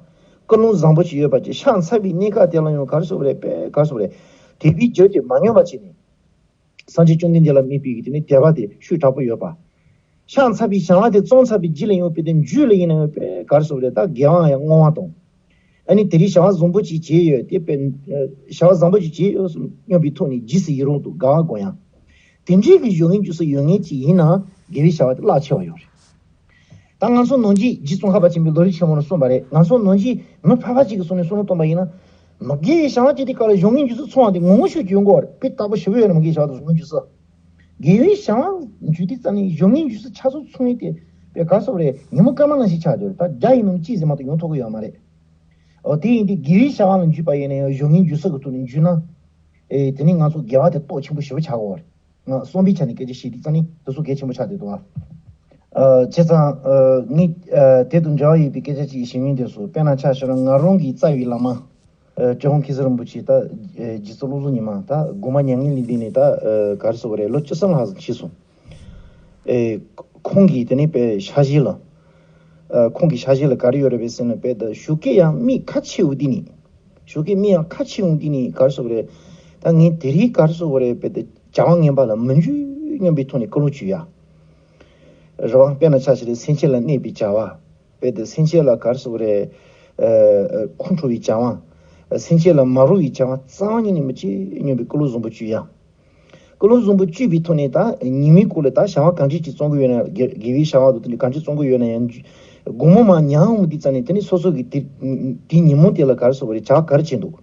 ཀུན་སློང་བཟང་པོ་ཞིག་ཡོད་པ་ཅིག་ཕྱག་འཚལ་བའི་གནས་སྐབས་དེ་ལ་ཡང་ག་རེ་ཟེར་དགོས་རེད། དཔེ་ག་རེ་ཟེར་དགོས་རེད། དད་པའི་རྒྱུ་དེ་མ་ཉམས་པ་བྱས་ནས། སངས་རྒྱས་བཅོམ་ལྡན་འདས་ལ་དམིགས་པའི་གི་དེ་ནི་དད་པ་དེ་ཤུགས་དྲག་པོ་ཡོད་པ། ཕྱག་འཚལ་བའི་བྱ་བ་དེ་བརྩམས་ཚར་བའི་རྗེས་ལ་ཡང་དཔེ་དེ་མཇུག་ལ་ཡིན་ན་ཡང་དཔེ་ག་རེ་ཟེར་དགོས་རེད། ད་དགེ་བའང་ཡང་བསྔོ་བ་དང་། ཨ་ནི་དེ་རིང་བྱ་བ་བཟང་པོ་ཅིག་བྱས་ཡོད་དེ། དཔེ་བྱ་བ་བཟང་པོ་ཅིག་བྱས་ཡོད་སྙམ་པའི་ཐོག་ནས་རྗེས་སུ་ཡི་རང་དང་དགའ་བ་སྒོམ་ཡ། དེ་འདྲའི་གི་གཞུང་ངན་རྒྱུ་སྲོག་ཡོད་མཁན་ཅིག་ཡིན་ན་དགེ་བའི་བྱ་བ་དེ་རླབས་ཆེ་བ་ཡོད་རེད། ད་ང་ཚོ་ནང་བཞིན་རྗེ་ཙོང་ཁ་པ་ཆེན་པོས་ལམ་རིམ་ཆེན་མོ་ནང་གསུངས་པ་རེད། ང་ཚོ་ནང་བཞིན་མི་ཕལ་པ་ཅིག་གི་གསུང་ནས་བསམ་བློ་གཏོང་པ་ཡིན་ན། མི་དགེ་བའི་བྱ་བ་ཅིག་དེ་ག་ལ་གཞུང་ངན་རྒྱུ་སྲོག་ཚང་བ་དེ་ངོ་ངོ་ཤོད་ཀྱི་ཡོང་གི་རེད། དཔེ་རྟག་པར་ཞེ་པོ་ཡོད་རེད། མི་དགེ་བའི་བྱ་བ་དེ་གཞུང་ངན་རྒྱུ་སྲོག་དགེ་བའི་བྱ་བ་འཇུ་དུས་ཙམ་ནས་གཞུང་ངན་རྒྱུ་སྲོག་ཆ་ཚང་ཚང་ཡིན་ཏེ། དཔེ་ག་རེ་ཟེར་དགོས་རེད། ཉིན་མོ་སྐར་མ་ནང་བཞིན་ཆགས་བསྡད་ཡོད་རེད། ད་དགྲ་ཡིན་ནམ་ཅི་ཟེར་མ་གཏོགས་ཡོང་ཐུབ་ཀྱི་ཡོད་མ་རེད། འོ་དེ་ཡིན་དུས་དགེ་བའི་བྱ་བ་ལ་འཇུས་པ་ཡིན་ན་ཡང་གཞུང་ངན་རྒྱུ་སྲོག་གི་ཐོག་ནས་འཇུས་ན། ཨེ་དེ་ནས་ང་ཚོ་དགེ་བ་དེ་སྟོབས་ཆེན་པོ་ཞེ་པོ་ཆགས་ཀྱི་ཡོད་རེད། ང་བསམ་པའི་ཆ་ནས་སྐད་ཆ་བཤད་དུས་ཙམ་ནས་དེ་ཚོ་གལ་ཆེན་པོ་ཆགས་བསྡད་འདུག་ཨ། ཨ་བྱས་ཙང་ཨ་ངས་ཨ་དེ་དང་འབྲེལ་བ་ཡོད་པའི་སྐད་ཆ་ཅིག་ཞུ་སྙིང་འདོད་སོང་། དཔེར་ན་ཆ་བཞག་ན་ང་རང་གི་རྩ་བའི་བླ་མ་ཨ་སྤྱི་དབང་མཁྱེན་བརྩེ་རིན་པོ་ཆེ། ད་ཨ་རྗེ་བཙུན་བློ་བཟང་ཉི་མ། ད་དགོངས་པ་མྱ་ངན་ལས་འདས་ནས་ད་ཨ་ག་རེ་ཟེར་དགོས་རེད། ལོ་བཅུ་གསུམ་ལྷག་ཙམ་ཕྱིན་སོང་། ཨེ་ཁོང་གིས་དེ་ནས་དཔེ་ཕྱག་བཞེས་ལ། ཨ་ཁོང་གི་ཕྱག་བཞེས་ལ་ག་རེ་ཡོད་རེད་པས་ཟེར་ན། དཔེ་ད་ཞོགས་ཀས་ཡང་མིག་ཁ་ཕྱེ་འོང་དུས་ནས། ཞོགས་ཀས་མིག་ཡང་ཁ་ཕྱེ་འོང་དུས་ནས་ག་རེ་ཟེར་དགོས་རེད། ད་ངས་དེ་རིང་ག་རེ་ཟེར་དགོས་རེད། དཔེ་ད་བྱ་བ་ངན་པ་ལ་མི་འཇུག་སྙམ་པའི་ཐོག་ནས་ཀུན་སློང་བཅོས་ཡ། རེད་བ། དཔེར་ན་ཆ་བཞག་ན་སེམས་ཅན་ལ་གནོད་པའི་བྱ་བ། དཔེ་ད་སེམས་ཅན་ལ་ག་རེ་ཟེར་དགོས་རེད། ཨ་ཁོང་ཁྲོ་བའི་བྱ་བ། སེམས་ཅན་ལ་མ་རུང་བའི་བྱ་བ་རྩ་བ་ཉིད་ནས་མི་བྱེད་སྙམ་པའི་ཀུན་སློང་བཟང་པོ་བཅུ་ཡང་། ཀུན་སློང་བཟང་པོ་བཅུ་པའི་ཐོག་ནས་ད་ཉི་མའི་སྐོར་ལ་ད་བྱ་བ་གང་ཅི་ཅིག་བཙོང་གི་ཡོད་ན་དགེ་དགེ་བའི་བྱ་བ་དང་དེ་འདྲ་གང་ཅི་བཙོང་གི་ཡོད་ན་ཡང་། དགོང་མོ་མར་ཉལ་འོང་དུས་ཙམ་ནས་དེ་ནས་སོ་སོ་གི་དེ་དེའི་ཉིན་མོ་དེ་ལ་ག་རེ་ཟེར་དགོས་རེད། བྱ་བ་ག་རེ་བྱས་འདུག་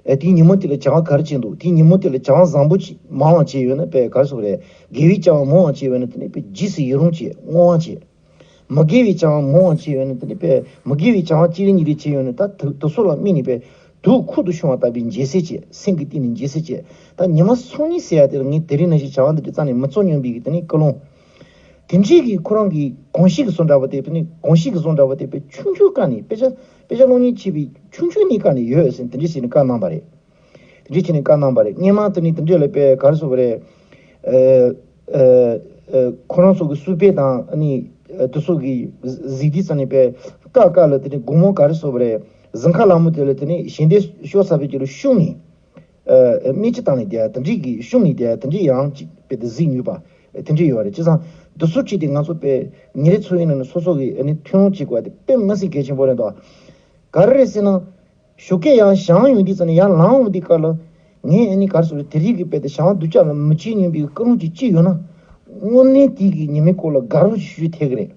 ཨེ། དེའི་ཉིན་མོ་དེ་ལ་བྱ་བ་ག་རེ་བྱས་འདུག་དེའི་ཉིན་མོ་དེ་ལ་བྱ་བ་བཟང་པོ་ཅིག་མང་བ་བྱས་ཡོད་ན་པས་ག་རེ་ཟེར་དགོས་རེད། དགེ་བའི་བྱ་བ་མང་བ་བྱས་ཡོད་ན་དེ་ནས་པས་རྗེས་སུ་ཡི་རང་བྱེད། བསྔོ་བ་བྱེད། མི་དགེ་བའི་བྱ་བ་མང་བ་བྱས་ཡོད་ན་དེ་ནི་པས་མི་དགེ་བའི་བྱ་བ་གཅིག་རེ་གཉིས་རེ་བྱས་ཡོད་ན་ད་དུ་དུ་སོ་ལ་སྨིན་ནས་པས་དུག་ཁུར་དུ་ཤོང་བ་ལྟ་བུའི་འཇལ་སྲིད་བྱེད། སེམས་ཀྱི་གཏིང་ནས་འཇལ་སྲིད་བྱེད། ད་ཉི་མ་སང་ཉིན་ཟེར་ཡ་དེ་ལ་ངས་དེ་རིང་ནང་བཞིན་བྱ་བ་འདི་འདྲ་རྩ་ནས་མི་བཙོང་སྙམ་པའི་གི་དེ་ནི་ཀུན་སློང་། དེ་འདྲའི་གི་ཁོ་རང་གི་གོམས་གཤིས་ཀྱི་བཟོ་འདྲ་བ་དེ་དེ་ནི་གོམས་གཤིས་ཀྱི་བཟོ་འདྲ་བ་དེ་པས་ཆུང་ཆུང་སྐབས་ནས་དཔེ་ཆ་དཔེ་ཆ་སློབ་གཉེར་བྱས་པའི་ཆུང་ཆུང་ནས་སྐབས་ནས་ཡོད་ཟེར་དེ་འདྲའི་ཞིག་ནས་བཀའ་གནང་བ་རེད། དེ་འདྲའི་བྱས་ནས་བཀའ་གནང་བ་རེད། སྔོན་མ་དེ་ནི་དེ་འདྲའི་ལ་པས་ག་རེ་ཟེར་བ་རེད། ཨ་ཨ་ཨ་ཁོ་རང་ཚོ་གི་སུ་པེ་དང་ཨ་ནི་ཨ་དེ་ཚོ་གི་གཟིགས་དུས་ཙམ་ནས་པས་ཀ་ཀ་ལ་དེ་ནི་དགོང་མོ་ག་རེ་ཟེར་བ་རེད། གཟིམ་ཁ་ལ་མོ་དེ་ལ་དེ་ནི་ཞལ་འདེབས་ཤོར་ཚར་བའི་རྒྱུ་ལ་ཤུགས་ནས་ཨ་ཨ་སྨད་ཅི་བཏང་ནས་བསྡད་ཡ་དེ་འདྲའི་གི་ཤུགས་ནས་བསྡད་ཡ་དེ་འདྲའི་ཡང་ཅིག་པས་དེ་གཟིགས་ནུས་པ་དེ་འདྲའི་ཡོད་རེད། བྱས་ཙང་དེ་ཚོ་ཁྲིད་དེ་ང་ཚོ་པས་ཉིན་རེ་འཚོ་བའི་ནང་ནས་སོ་སོ་གི་ཨ་ནི་ཐུན་མོང་བྱེད་དགོས་པ་དེ་དཔེ་མི་སྲིད་གལ་ཆེན་པོ་རེད་འདུག་ག་རེ་རེད་ཟེར་ན། ཞོགས་ཀས་ཡར་བཞེངས་ཡོང་དུས་ཙམ་ནས་ཡར་ལངས་ཡོང་དུས་སྐབས་ལ། ངས་ཨ་ནི་ག་རེ་ཟེར་དེ་རིགས་ཀྱི་དཔེ་དེ་བྱ་བ་སྡུག་ཅག་ལ་མི་བྱེད་སྙམ་པའི་ཀུན་སློང་ཅིག་སྐྱེས་ཡོད་ན། དངོས་གནས་དེ་གི་ཉི་མའི་སྐོར་ལ་དགའ་རབ་ཞུ་ཐེག་གི་རེད།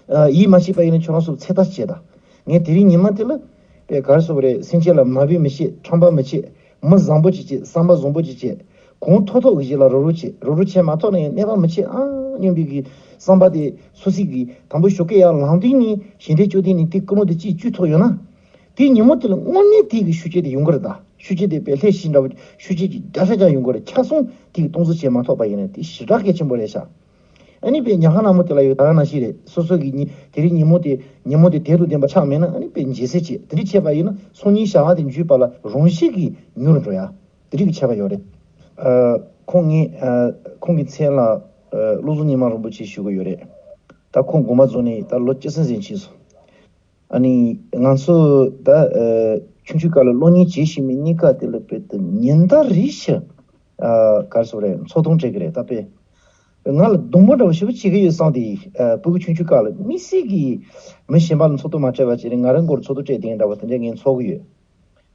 ཨ་ཡིད་མ་ཆེས་པ་ཡིན་ན་ཁྱོད་རང་ཚོ་ཚེ་ཐར་བྱེད་དང་། ངས་དེ་རིང་ཉི་མ་དེ་ལ། དཔེ་ག་རེ་ཟེར་རེད། སེམས་ཅན་ལ་མ་འབད་མི་བྱེད། ཁྲམ་པ་མི་བྱེད། མི་བཟང་པོ་ཅིག་བྱེད། བསམ་པ་བཟང་པོ་ཅིག་བྱེད། གང་ཐོབ་ཐོབ་ཀྱི་ཞིག་ལ་རོགས་རོགས་བྱེད། རོགས་རོགས་བྱེད་མ་ཐུབ་ན་ཡང་གནོད་པ་མི་བྱེད་ཨང་སྙམ་པའི་གི་བསམ་པ་དེ་སོ་སོ་གི་དང་པོ་ཞོགས་ཀས་ཡར་ལངས་དུས་ནས་ཞལ་འདེབས་ཅོ་དུས་ནས་དེ་ཀུན་སློང་དེ་ཅིག་བཅུག་ཐུབ་ཡོད་ན། དེའི་ཉིན་མོ་དེ་ལ་དངོས་གནས་དེ་གི་ཤུགས་རྐྱེན་དེ་ཡོང་གི་རེད་ད། ཤུགས་རྐྱེན་དེ་དཔེ་ལྷད་ཞི་འདྲ་བོ་ཤུགས་རྐྱེན་གྱི་རྒྱ་ཆ་ཅང་ཡོང་གི་རེད། ཆ་ཚང་དེ་གི་སྟོང་ཟད་བྱེད་མ་ཐུབ་པ་ཡིན་ན་དེ་ཞེ་དྲག་གལ་ཆེན་པོ་རེད་ཤག་ཨ་ནི་དཔེ་ཉལ་ཁང་ནང་མོ་དེ་ལ་ཡོད་ད་ག་ནང་བཞིན་རེད། སོ་སོ་གི་ཉི་དེ་རིང་ཉིན་མོ་དེ་ཉིན་མོ་དེ་དལ་དུ་ལྡན་པ་ཆགས་མེད་ན་ཨ་ནི་དཔེ་འཇལ་སྲིད་བྱེད། དེ་འདྲ་བྱས་པ་ཡིན་ན་སང་ཉིན་བྱ་བ་དེ་འཇུས་པ་ལ་རང་བཞིན་གྱིས་མྱུར་འགྲོ་ཡ། དེ་རིགས་ཀྱི་ཁྱད་པར་ཡོད་རེད། ཨ་ཁོང་ངས་ཨ་ཁོང་གི་མཚན་ལ་ཨ་བློ་བཟང་ཉི་མ་རིན་པོ་ཆེ་ཞུ་གི་ཡོད་རེད། ད་ཁོང་དགོངས་པ་རྫོགས་ནས་ད་ལོ་བཅུ་གསུམ་ཟིན་ཕྱིན་སོང་། ཨ་ནི་ང་ཚོ་ད་ཨ་ཆུང་ཆུང་སྐབས་ལ་སློབ་གཉེར་བྱེད་བཞིན་པའི་གཉིས་ཀ་དེ་ལ་དཔེ་དེ་ཉིན་ལྟར་རེ་བཞིན་ཨ་ག་རེ་ཟེར་རེད། འཚོ་སྡོམ་སྤྲད་གི་རེད་ད་དཔེ། ང་ལ་སྡུག་པོ་འདྲ་བོ་ཞེ་པོ་བྱེད་ཀྱི་ཡོད་བསམ་སྟེ་ཨ་སྤུ་གུ་ཆུང་ཆུང་སྐབས་ལ་དམིགས་བསལ་གྱིས་མི་གཞན་པ་ལ་འཚོ་སྡོམ་མ་སྤྲད་པ་བྱས་ནས་ང་རང་མགོར་འཚོ་སྡོམ་སྤྲད་བསྡད་མཁན་འདྲ་བོ་དེ་འདྲ་ངས་ཚོར་གི་ཡོད།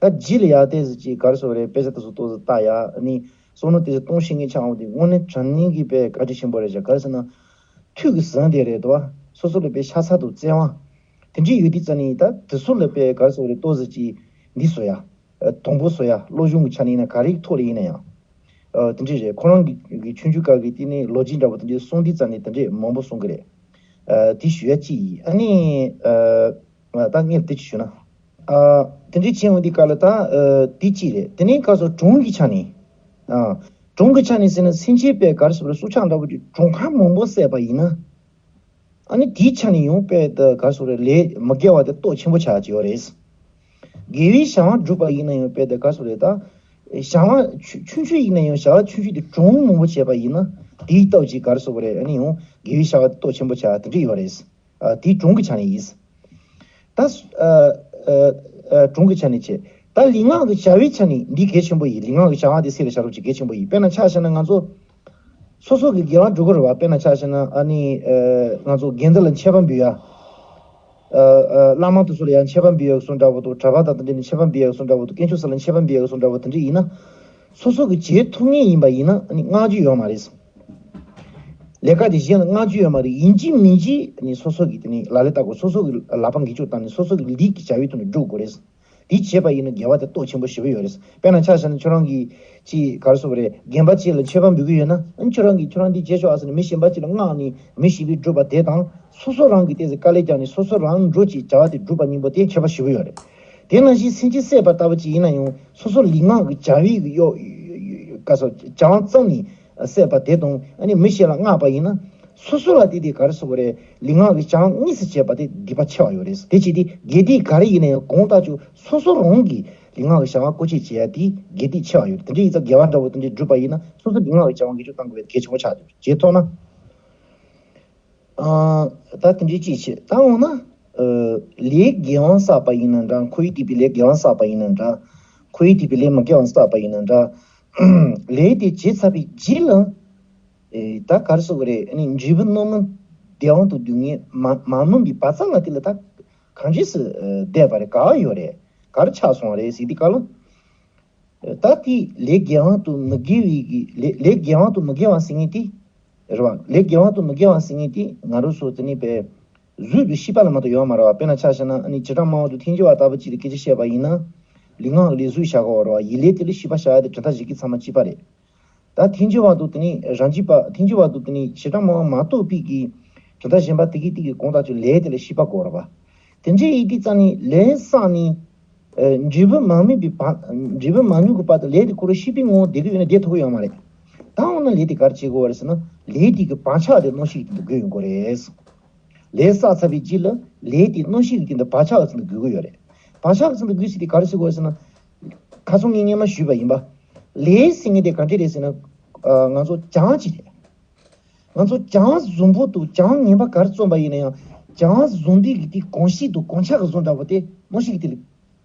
ད་རྗེས་ལ་ཡ་ཏོག་ཙམ་ཅིག་ག་རེ་ཟེར་རེད། དཔེ་ཆ་དེ་ཚོ་ཏོག་ཙམ་ལྟ་ཡ་ཨ་ནི་བསམ་བློ་ཏོག་ཙམ་གཏོང་ཤེས་མཁན་ཆགས་འོང་དུས་དངོས་གནས་དྲང་གནས་ཀྱི་དཔེ་བཀའ་དྲིན་ཆེན་པོ་རེད་ཤག་ག་རེ་ཟེར་ན། ཐུགས་ཀྱི་ཟིན་བསྡད་རེད་དོ། སོ་སོ་ལ་དཔེ་ཤ་ཚ་དང་བཙན་དབང་། དེ་འདྲ་ཡོད་དུས་ཙམ་ནས་ད་དེ་ཚོ་ལ་དཔེ་ག་རེ་ཟེར་རེད། ཏོག་ཙམ་ཅིག་འདི་བཟོ་ཡ། ཨ་དང་པོ་བཟོ་ཡ། སློབ་སྦྱོང་གི་ཆ་ནས་ཡིན་ན་ག་རེའི་ཐོག་ལ་ཡིན་ན་ཡང་། ཨ་དེ་འདྲ་རེད། ཁོ་རང་གི་གི་ཆུང་ཆུང་སྐབས་ཀྱི་དེ་ནས་ལོ་རྒྱུས་འདྲ་པོ་དེ་འདྲ་གསུང་དུས་ཙམ་ནས་དེ་འདྲ་མང་པོ་གསུང་གི་རེད། ཨ་དེ་ཞུ་ཡ་གཅིག་ཡིན། ཨ་ནི་ཨ་ད་ངས་དེ་ཅིག་ཞུ་ན། ཨ་དེ་འདྲ་བྱས་འོང་དུས་སྐབས་ལ་ད་ཨ་དེ་གཅིག་རེད། དེ་ནས་ག་རེ་ཟེར་གྲོང་གི་ཆ་ནས། ཨ་གྲོང་གི་ཆ་ནས་ཟེར་ན་སེམས་ཅན་དཔེ་ག་རེ་ཟེར་རེད། སྲོག་ཆགས་འདྲ་པོ་ཅིག་གྲོང་ཁ་མང་པོ་བསད་པ་ཡིན་ན། ཨ་ནི་དེའི་ཆ་ནས་ཡང་དཔེ་དེ་ག་རེ་ཟེར་རེད། ལས་མི་དགེ་བ་དེ་སྟོབས་ཆེན་པོ་ཆགས་ཀྱི་ཡོད་རེད། དགེ་བའི་བྱ་བ་བསྒྲུབས་པ་ཡིན་ན་ཡང་དཔེ་དེ་ག་རེ་ཟེར་རེད། ད་བྱ་བ་ཆུང་ཆུང་ཆུང་ཆུང་ཡིན་ན་ཡང་བྱ་བ་ཆུང་ཆུང་དེ་གྲོང་མང་པོ་བྱས་པ་ཡིན་ན་དེའི་སྟོབས་ཀྱིས་ག་རེ་ཟེར་རེད། ཨ་ནི་ཡང་དགེ་བའི་བྱ་བ་དེ་སྟོབས་ཆེན་པོ་ཆགས་དེ་འདྲ་ཡོད་རེད། ཨ་དེའི་གྲོང་གི་ཆ་ནས་ཡིན། ད་ཨ་ཨ་ཨ་གྲོང་གི་ཆ་ནས་བྱས། ད་ལུས་ངག་གི་བྱ་བའི་ཆ་ནས་འདི་གལ་ཆེན་པོ་ཡིན། ལུས་ངག་གི་བྱ་བ་དེ་སེམས་ལ་བྱ་རོགས་ཀྱི་གལ་ཆེན་པོ་ཡིན། དཔེར་ན་ཆ་བཞག་ན་ང་ཚོ་སོ་སོ་གི་དགེ་བ་སྒྲུབ་དགོས་རེད་བ། དཔེར་ན་ཆ་བཞག་ན་ཨ་ནི་ཨ་ང་ཚོ་དགེ་འདུན་ལ་མཆོད་པ་འབུལ་ཡ། ཨ་ཨ་བླ་མ་དེ་ཚོ་ལ་ཡང་མཆོད་པ་འབུལ་ཡ་གསུང་འདྲ་བོ་དང་། གྲྭ་པ་དང་དེ་འདྲ་ནས་མཆོད་པ་འབུལ་ཡ་གསུང་འདྲ་བོ་དང་། དཀོན་མཆོག་གསུམ་ལ་མཆོད་པ་འབུལ་ཡ་གསུང་འདྲ་བོ་དེ་འདྲ་ཡིན་ན། སོ་སོ་གི་བྱེད་ཐུབ་ངེས་ཡིན་པ་ཡིན་ན་ཨ་ནི་བསྔགས་རྒྱུ་ཡོད་མ་རེད། ལས་ཀ་དེ་གཞན་ལ་བསྔགས་རྒྱུ་ཡོད་མ་རེད། ཡིན་གཅིག་མིན་གཅིག་ནི་སོ་སོ་གི་དེ་ནི་ལག་ལེན་བསྟར་དགོས། སོ་སོ་གི་ལག་པ་འགེལ་གཅོད་བཏང་ནས་སོ་སོ་གི་ལུས་ཀྱི་བྱ་བའི་ཐོག་ནས་སྒྲུབ་དགོས་རེད། དེ་བྱས་པ་ཡིན་ན་དགེ་བ་དེ་སྟོབས་ཆེན་པོ་ཞེ་པོ་ཡོད་རེད། དཔེར་ན་ཆ་བཞག་ན་ཁྱོད་རང་གིས་ཅིག་ག་རེ་ཟེར་དགོས་རེད། རྒན་པ་ཅིག་ལ་མཆོད་པ་འབུལ་གི་ཡོད་ན། ཨ་ཁྱོད་རང་གིས་ཁྱོད་རང་འདི་བྱས་ཆོག་ཨ་ཟེར་ནས་མི་གཞན་པ་ཅིག་ལ་མངགས་ནས་མི་ཞིག་གིས་སྒྲུབ་པ་དེ་དང་སོ་སོ་རང་གིས་དེ་ཚོ་དཀའ་ལས་བརྒྱབ་ནས་སོ་སོ་རང་འགྲོ་ཅིག་བྱ་བ་དེ་སྒྲུབ་པ་གཉིས་པོ་དེ་ཁྱད་པར་ཞེ་པོ་ཡོད་རེད། དེ་ནང་བཞིན་སེམས་ཅན་བསད་པ་ལྟ་བུ་ཅིག་ཡིན་ན་ཡང་སོ་སོ་ལུས་ངག་གི་བྱ་བའི་གི་གཡོ་ག་ས་བྱ་བ་བརྩམས་ནས་བསད་པ་དེ་དང་ཨ་ནི་མི་གཞན་ལ་མངགས་པ་ཡིན་ན། སོ་སོ་ལ་དེ་དེ་ག་རེ་ཟེར་དགོས་རེད། ལུས་ངག་གི་བྱ་བ་གཉིས་སུ་བྱས་པ་དེ་སྡིག་པ་ཆེ་བ་ཡོད་རེད། དེ་བྱས་ཏེ་དགེ་སྡིག་ག་རེ་ཡིན་ན་ཡང་གང་ལྟར་ཀྱང་སོ་སོ་རང་གི་ལུས་ངག་གི་བྱ་བ་བཀོལ་སྤྱོད་བྱེད་ཡ་དེ་དགེ་སྡིག་ཆེ་བ་ཡོད་རེད། དེ་འདྲ་ཡིན་ཙང་དགེ་བ་འདྲ་བོ་དེ་འདྲ་བསྒྲུབས་པ་ཡིན་ན་སོ་སོ་ལུས་ངག་གི་བྱ་བ་འགེལ་གཅོད་བཏང་དགོས་པའི་གལ་ཆེན་པོ་ཆགས་ཀྱི་ཡོད། བྱས་ཐོག་ན། ཨ་ད་དེ་འདྲའི་ཅིག་བྱེད། ད་འོ་ན་ཨ་ལས་དགེ་བ་བསགས་པ་ཡིན་ན་འདྲ། འཁོར་བའི་སྡིག་པའི་ལས་དགེ་བ་བསགས་པ་ཡིན་ན་འདྲ། འཁོར་བའི་སྡིག་པའི་ལས་མི་དགེ་བ་བསགས་པ་ཡིན་ན་འདྲ། ལས་དེ་བྱས་ཚར་བའི་རྗེས་ལ། ཨེ་ད་ག་རེ་ཟེར་དགོས་རེད། ཨ་ནི་འབྲས་བུ་རྣམ་སྨིན་བདེ་བ་དང་སྡུག་བསྔལ་མ་མ་སྨིན་པའི་བར་མཚམས་ལ་དེ་ལ་ད་གང་ཅི་སུ་བསྡད་པ་རེད། ག་བ་ཡོད་རེད། ག་རེ་ཆགས་སོང་བ་རེད་ཟེར་དུས་སྐབས་ལ། ད་དེ་ལས་དགེ་བ་དང་མི་དགེ་བའི་གི་ལས་ལས་དགེ་བ་དང་མི་དགེ་བ་ཟེར་མཁན་དེ། རེད་བ། ལས་དགེ་བ་དང་མི་དགེ་བ་ཟེར་མཁན་དེ་ང་རང་ཚོ་དེ་ནས་པའི་བཟོས་པའི་ཤེས་པ་ལ་མ་གཏོགས་ཡོད་མ་རེད་བ། དཔེར་ན་ཆ་བཞག་ན་ཨ་ནི་བྱེ་བྲག་སྨྲ་བ་དང་ཐལ་འགྱུར་བ་ལྟ་བུ་ཅིག་ལ་སྐད་ཆ་བཤད་པ་ཡིན་ན། ལུས་ངག་ལས་བཟོས་བཞག་གི་ཡོད་རེད་བ། ཡིད་ལས་དེ་ལ་ཤེས་པ་བཞག་ཡ་དེ་གྲུབ་མཐའ་བཞི་གི་ཚང་མ་གཅིག་པ་རེད། ད་ཐལ་འགྱུར་བ་དང་དེ་ནས་རང་རྒྱུད་པ། ཐལ་འགྱུར་བ་དང་དེ་ནས་བྱེ་བྲག་སྨྲ་བ་མ་གཏོགས་པའི་གི་གྲུབ་མཐའ་གཞན་པ་དེ་གི་དེ་གི་གང་ལྟར་ཀྱང་ལས་དེ་ལ་ཤེས་པ་དགོས་རེད་བ། དེ་འདྲ་ཡིན་དུས་ཙང་ནས་ལས་བསགས་ནས། ཨ། འབྲས་བུ་མ་སྨིན་པའི་བར། འབྲས་བུ་མ་མྱོང་གི་བར་དུ་ལས་དེ་ཁོ་རང་ཤེས་པའི་ངོ་བོ་བསྡད་ཀྱི་ཡོད་ན་བསྡད་ཐུབ་ཀྱི་ཡོད་མ་རེད། ད་འོ་ན་ལས་དེ་ག་རེ་བྱེད་དགོས་པ་རེད་ཟེར་ན། ལས་དེ་གི་བག་ཆགས་དེ་སྣང་ཤེས་ཀྱི་སྟེང་དུ་འགོད་ཡོང་དགོས་རེད། ལས་བསགས་ཚར་བའི་རྗེས་ལ་ལས་དེ་སྣང་ཤེས་ཀྱི་སྟེང་དུ་བག་ཆགས་ཀྱི་སྟེང་དུ་འགོད་ཀྱི་ཡོད་རེད། བག་ཆགས་ཀྱི་སྟེང་དུ་འགོད་ཟེར་དེ་ག་རེ་ཟེར་དགོས་ཟེར་ན། ཁ་སང་ངས་སྔོན་མ་ཞུས་པ་ཡིན་པ། ལས་ཟེར་མཁན་དེ་ག་འདྲ་རེད་ཟེར་ན། ཨ། ང་ཚོ་གྱང་ཅིག་རེད། ང་ཚོ་གྱང་བཟང་པོ་དང་གྱང་ངན་པ་ག་རེ་བརྩམས་པ་ཡིན་ན་ཡང་། གྱང་བཟང་པོའི་གི་དེ་གང་ཤེས་དང་གང་ཆགས་ཀྱི་བཟོ་འདྲ་པོ་དེ་སྣང་ཤེས་ཀྱི་སྟེང་ལ།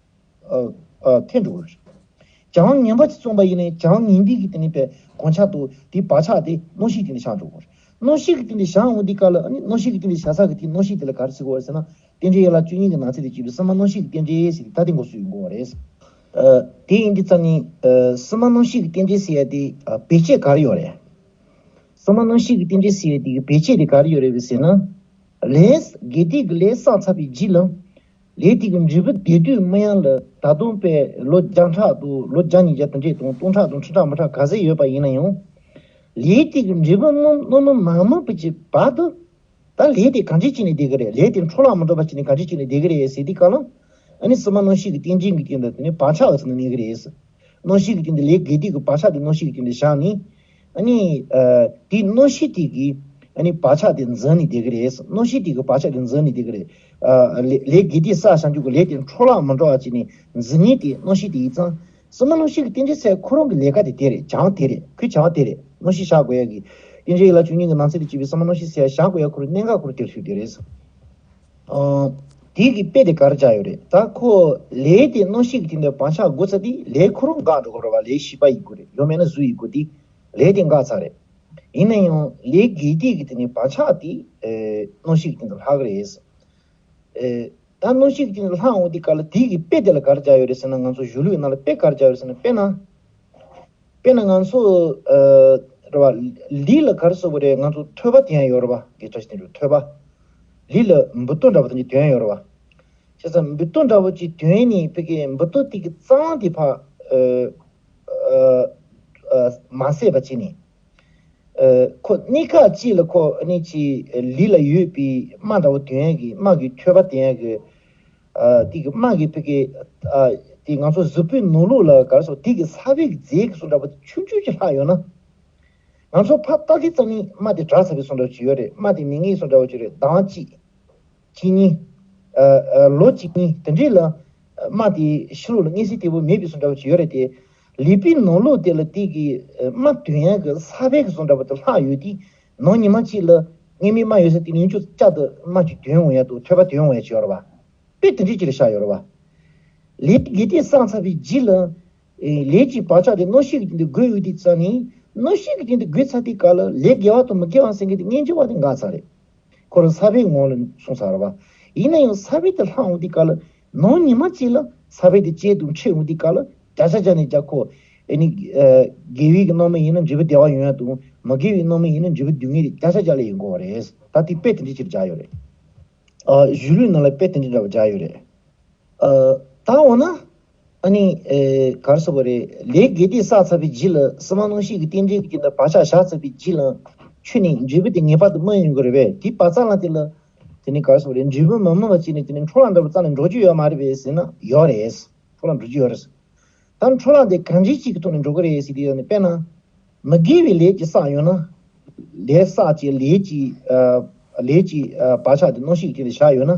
ཨ། ཨ། ཐོན་འགྲོ་གི་རེད། གྱང་ངན་པ་ཅིག་བརྩམས་པ་ཡིན་ན་ཡང་གྱང་ངན་པའི་གི་དེ་ནས་པའི་གང་ཆགས་དང་དེའི་བག་ཆགས་དེ་སྣང་ཤེས་ཀྱི་སྟེང་ལ་ཤར་འགྲོ་གི་རེད། སྣང་ཤེས་ཀྱི་སྟེང་ལ་ཤར་འོང་དུས་སྐབས་ལ་ཨ་ནི་སྣང་ཤེས་ཀྱི་སྟེང་ལ་ཤར་ས་གི་དེའི་སྣང་ཤེས་དེ་ལ་ག་རེ་ཟེར་དགོས་རེད་ཟེར་ན། རྟེན་འབྲེལ་ཡན་ལག་བཅུ་གཉིས་ཀྱི་ནང་ཚན་དུ་གྱུར་པའི་སྲིད་མ་སྣང་ཤེས་ཀྱི་རྟེན་འབྲེལ་ཟེར་ད་དེ་འགོ་ཚུགས་ཡོང་གི་རེད། ཨ། དེ་ཡིན་དུས་ཙང་ནས། ཨ། སྲིད་མ་སྣང་ཤེས་ཀྱི་རྟེན་འབྲེལ་ཟེར་ཡ་དེ། ཨ། བེད་སྤྱད་ག་རེ་ཡོད་རེད། སྲིད་མ་སྣང་ཤེས་ཀྱི་རྟེན་འབྲེལ་ཟེར་ཡ་དེ་གི་བེད་སྤྱད་དེ་ག་རེ་ཡོད་རེད་ཟེར་ན། ལས་དགེ་སྡིག་གི་ལས་བསགས་ཚར་བའི་རྗེས་ལ། ལས་དེ་གི་འབྲས་བུ་བདེ་སྡུག་སྨིན་ཡ་ལ་ད་དུང་པའི་ལོ་བརྒྱ་ཕྲག་དང་ལོ་བརྒྱ་ཉིས་བརྒྱ་དེ་འདྲས་དང་སྟོང་ཕྲག་དང་ཁྲི་ཕྲག་མི་ཕྲག་ག་ཚད་ཡོད་པ་ཡིན་ན་ཡང་། ལས་དེ་གི་འབྲས་བུ་སྨིན་སྨིན་མ་སྨིན་པ་གི་བར་དུ། ད་ལས་དེ་གང་འདྲ་བྱས་ནས་བསྡད་ཀྱི་རེད། ལས་དེ་འཕྲོ་བརླག་མི་འགྲོ་བ་བྱས་ནས་གང་འདྲ་བྱས་ནས་བསྡད་ཀྱི་རེད་ཟེར་དུས་སྐབས་ལ། ཨ་ནི་སྲིད་མ་སྣང་ཤེས་ཀྱི་རྟེན་འབྲེལ་གྱི་སྟེང་དུ་དེ་ནས་བག་ཆགས་ཀྱི་སྟེང་ནས་གནས་ཀྱི་རེད། སྣང་ཤེས་ཀྱི་སྟེང་དུ་ལས་དགེ་སྡིག་གི་བག་ཆགས་དེ་སྣང་ཤེས་ཀྱི་སྟེང་དུ་བཞག་ནས། ཨ་ནི། ཨ། དེའི་སྣང་ཤེས་དེ་གིས་ཨ་ནི་བག་ཆགས་དེ་འཛིན་ནས་བསྡད་ཀྱི་རེད། སྣང་ཤེས་དེ་གིས་བག་ཆགས་དེ་འཛིན་ནས་བསྡད་ཀྱི་རེད། ཨ། ལས་ལས་དགེ་སྡིག་བསགས་བྱས་འཇུག་གི་ལས་དེ་འཕྲོ་བརླག་མི་འགྲོ་བ་བྱས་ནས་འཛིན་མཁན་དེ་སྣང་ཤེས་དེ་ཡིན་ཙང་། སྲིད་མ་སྣང་ཤེས་ཀྱི་རྟེན་འབྲེལ་ཟེར་ཁོ་རང་གི་ལས་ཀ་དེ་དེ་རེད། བྱ་བ་དེ་རེད། ཁོའི་བྱ་བ་དེ་རེད། སྣང་ཤེས་བཞག་དགོས་ཡ་གི། རྟེན་འབྲེལ་ཡན་ལག་བཅུ་གཉིས་ཀྱི་ནང་ཚན་དུ་གྱུར་པའི་སྲིད་མ་སྣང་ཤེས་ཟེར་ཡ་བཞག་དགོས་ཡ་ཁོ་རང་གནད་འགག་ཁོ་རང་དེར་ཞུགས་དེ་རེད། ཨང་། དེ་གི་དཔེ་དེ་ག་རེ་བྱ་ཡོད་རེད། ད་ཁོ་ལས་དེ་སྣང་ཤེས་ཀྱི་སྟེང་དུ་བག་ཆགས་འགོ་ཚུགས་དུས་ལས་ཁོ་རང་འགག་འགྲོ་གི་རེད་བ། ལས་བྱས་པ་ཡིན་དགོས་རེད། ཡང་མིན་ན་བཟོས་ཡིན་དགོས་དུས། ལས་དེ་འགག་ཚར་རེད། ཡིན་ན་ཡང་ལས་དགེ་སྡིག་གི་དེ་ནས་བག་ཆགས་དེ། ཨེ། སྣང་ཤེས་ཀྱི་སྟེང་དུ་ལྷག་གི་རེད། ཨེ། ད་སྣང་ཤེས་ཀྱི་སྟེང་དུ་ལྷག་འོང་དུས་སྐབས་ལ་དེ་གི་དཔེ་དེ་ལ་ག་རེ་བྱ་ཡོད་རེད་ཟེར་ན། ང་ཚོ་གཞུང་ལུགས་ནང་ལ་དཔེ་ག་རེ་བྱ་ཡོད་རེད་ཟེར་ན། དཔེར་ན། དཔེར་ན་ང་ཚོ། ཨ། རེད་བ། ལུས་ལ་ག་རེ་ཟེར་དགོས་རེད། ང་ཚོ་ཐོད་པ་དོན་ཡ་ཡོད་རེད་བ། དགེ་ཕྲ་ཞིག་དེ་འདྲ་ཐོད་པ། ལུས་ལ་འབུར་ཏོག་འདྲ་པོ་དེ་འདྲ་དོན་ཡ་ཡོད་རེད་བ། བྱས་ཙང་འབུར་ཏོག་འདྲ་པོ་ཅིག་དོན་ནས་ཕ་གིའི་འབུར་ཏོག་དེ་གི་རྩ་བ་དེ་ཕར། ཨ། ཨ། ཨ། མ་བསད་པ་བྱས་ནས། ཨ། ཁོ་གནས་སྐབས་གཅིག་ལ་ཁོ་ཨ་ནི་ཅིག་ལུས་ལ་ཡོད་པའི་རྨ་འདྲ་པོ་དོན་ཡ་གི། རྨ་གི་ཐོད་པ་དོན་ཡ་གི། ཨ། དེ་གི་རྨ་གི་ཕ་གི། ཨ། དེ་ང་ཚོ་གཟུགས་པོའི་ནང་ལོགས་ལ་ག་རེ་ཟེར། དེ་གི་ཚ་བའི་རྫས་ཀྱི་བཟོ་འདྲ་པོ་ཆུང་ཆུང་ཅིག་ལྷག་ཡོད་ན། ང་ཚོ་ཕར་ལྟ་དུས་ཙམ་ནས་རྨ་དེ་དྲག་ཚར་བའི་བཟོ་འདྲ་པོ་ཅིག་ཡོད་རེད། རྨ་དེ་མེད་མཁན་བཟོ་འདྲ་པོ་ཅིག་རེད། ཟླ་བ་གཅིག་གཅིག་གཉིས། ཨ། ཨ། ལོ་གཅིག་གཉིས་དེ་འདྲས་ལ། ཨ། རྨ་དེ་ཕྱི་ལོགས་ལ་མངོན་གསལ་དོད་པོ་མེད་པའི་བཟོ་འདྲ་པོ་ཅིག་ཡོད་རེད་དེ། ལུས་པོའི་ནང་ལོགས་དེ་ལ་དེ་གི། ཨ། རྨ་དོན་ཡ་གི་ཚ་བའི་གི་བཟོ་འདྲ་པོ་དེ་ལྷག་ཡོད་དུས། ནང་ཉི་མ་གཅིག་ལ་སྔོན་མའི་རྨ་ཡོད་ས་དེ་ཡུན་ཅུང་བསྐྱར་དུ་རྨ་ཅིག་དོན་འོང་ཡ་དང་ཐོད་པ་དོན་འོང་ཡ་ཅིག་ཡོད་རེད་བ། དཔེ་དེ་འདྲས་ཅིག་ལ་བཞག་ཡོད་རེད་བ། ལས་དགེ་སྡིག་བསགས་ཚར་བའི་རྗེས་ལ། ཨེ། ལས་ཀྱི་བག་ཆགས་དེ་སྣང་ཤེས་ཀྱི་སྟེང་དུ་འགོས་ཡོང་དུས་ཙམ་ནས། སྣང་ཤེས་ཀྱི་སྟེང་དུ་འགོས་ཚར་དུས་སྐབས་ལ་ལས་དགེ་བ་དང་མི་དགེ་བ་ཟེར་མཁན་དེ་སྔོན་འཇུག་པ་དེ་འགག་ཚར་རེད། ཁོ་རང་ཚ་བའི་ངང་ལ་སོང་ཚར་རེད་བ། ཡིན་ན་ཡང་ཚ་བའི་དེ་ལྷག་འོང་དུས་སྐབས་ལ། ནང་ཉི་མ་གཅིག་ལ་ཚ་བའི་དེ་བཅད་དུ་འཕྲད་འོང་དུས་སྐབས་ལ། བརྒྱ་ཆ་བརྒྱ་ནས་བརྒྱ་ཁོ། ཨེ་ནི། ཨ། དགེ་བའི་གི་རྣམ་སྨིན་ཡིན་ན་འབྲས་བུ་བདེ་བ་ཡོང་ཡ་དང་། མི་དགེ་བའི་རྣམ་སྨིན་ཡིན་ན་འབྲས་བུ་སྡུག་བསྔལ་དེ་བརྒྱ་ཆ་བརྒྱ་ལ་ཡོང་གི་རེད། ད་དེ་དཔེ་དེ་འདྲས་ཅིག་བཞག་ཡོད་རེད། ཨ། གཞུང་ལུགས་ནང་ལ་དཔེ་དེ་འདྲས་འདྲ་བོ་བཞག་ཡོད་རེད། ཨ། ད་འོ་ན། ཨ་ནི། ཨེ། ག་རེ་ཟེར་དགོས་རེད། ལས་དགེ་སྡིག་བསགས་ཚར་བའི་རྗེས་ལ། སྲིད་མ་སྣང་ཤེས་ཀྱི་རྟེན་འབྲེལ་གྱི་དེ་འདྲ་བག་ཆགས་བཞག་ཚར་བའི་རྗེས་ལ། ཁྱོན་ནས་འབྲས་བུ་དེ་ངེས་པར་དུ་སྨིན་ཡོང་གི་རེད་པས། དེའི་བར་མཚམས་ལ་དེ་ལ། དེ་ནི་ག་རེ་ཟེར་དགོས་རེད། འབྲས་བུ་མི་སྨིན་པ་བྱས་ནས་དེ་ནི་འཕྲོ་བརླག་འདྲ་བོ་རྩ་ནས་འགྲོ་རྒྱུ་ཡོད་མ་རེད་པས་ཟེར་ན་ཡོད་རེད། འཕྲོ་བརླག་འགྲོ་རྒྱུ་ཡོད་རེད། ད་འཕྲོ་བརླག་དེ་གང་འདྲ་ཅིག་གི་ཐོག་ནས་འགྲོ་གི་རེད་ཟེར་དུས་ནི། དཔེར་ན། མི་དགེ་བའི་ལས་ཅིག་བསགས་ཡོད་ན། ལས་བསགས་ཀྱི་ལས་ཀྱི། ཨ། ལས་ཀྱི། ཨ། བག་ཆགས་དེ་སྣང་ཤེས་ཀྱི་དེ་ལ་བཞག་ཡོད་ན།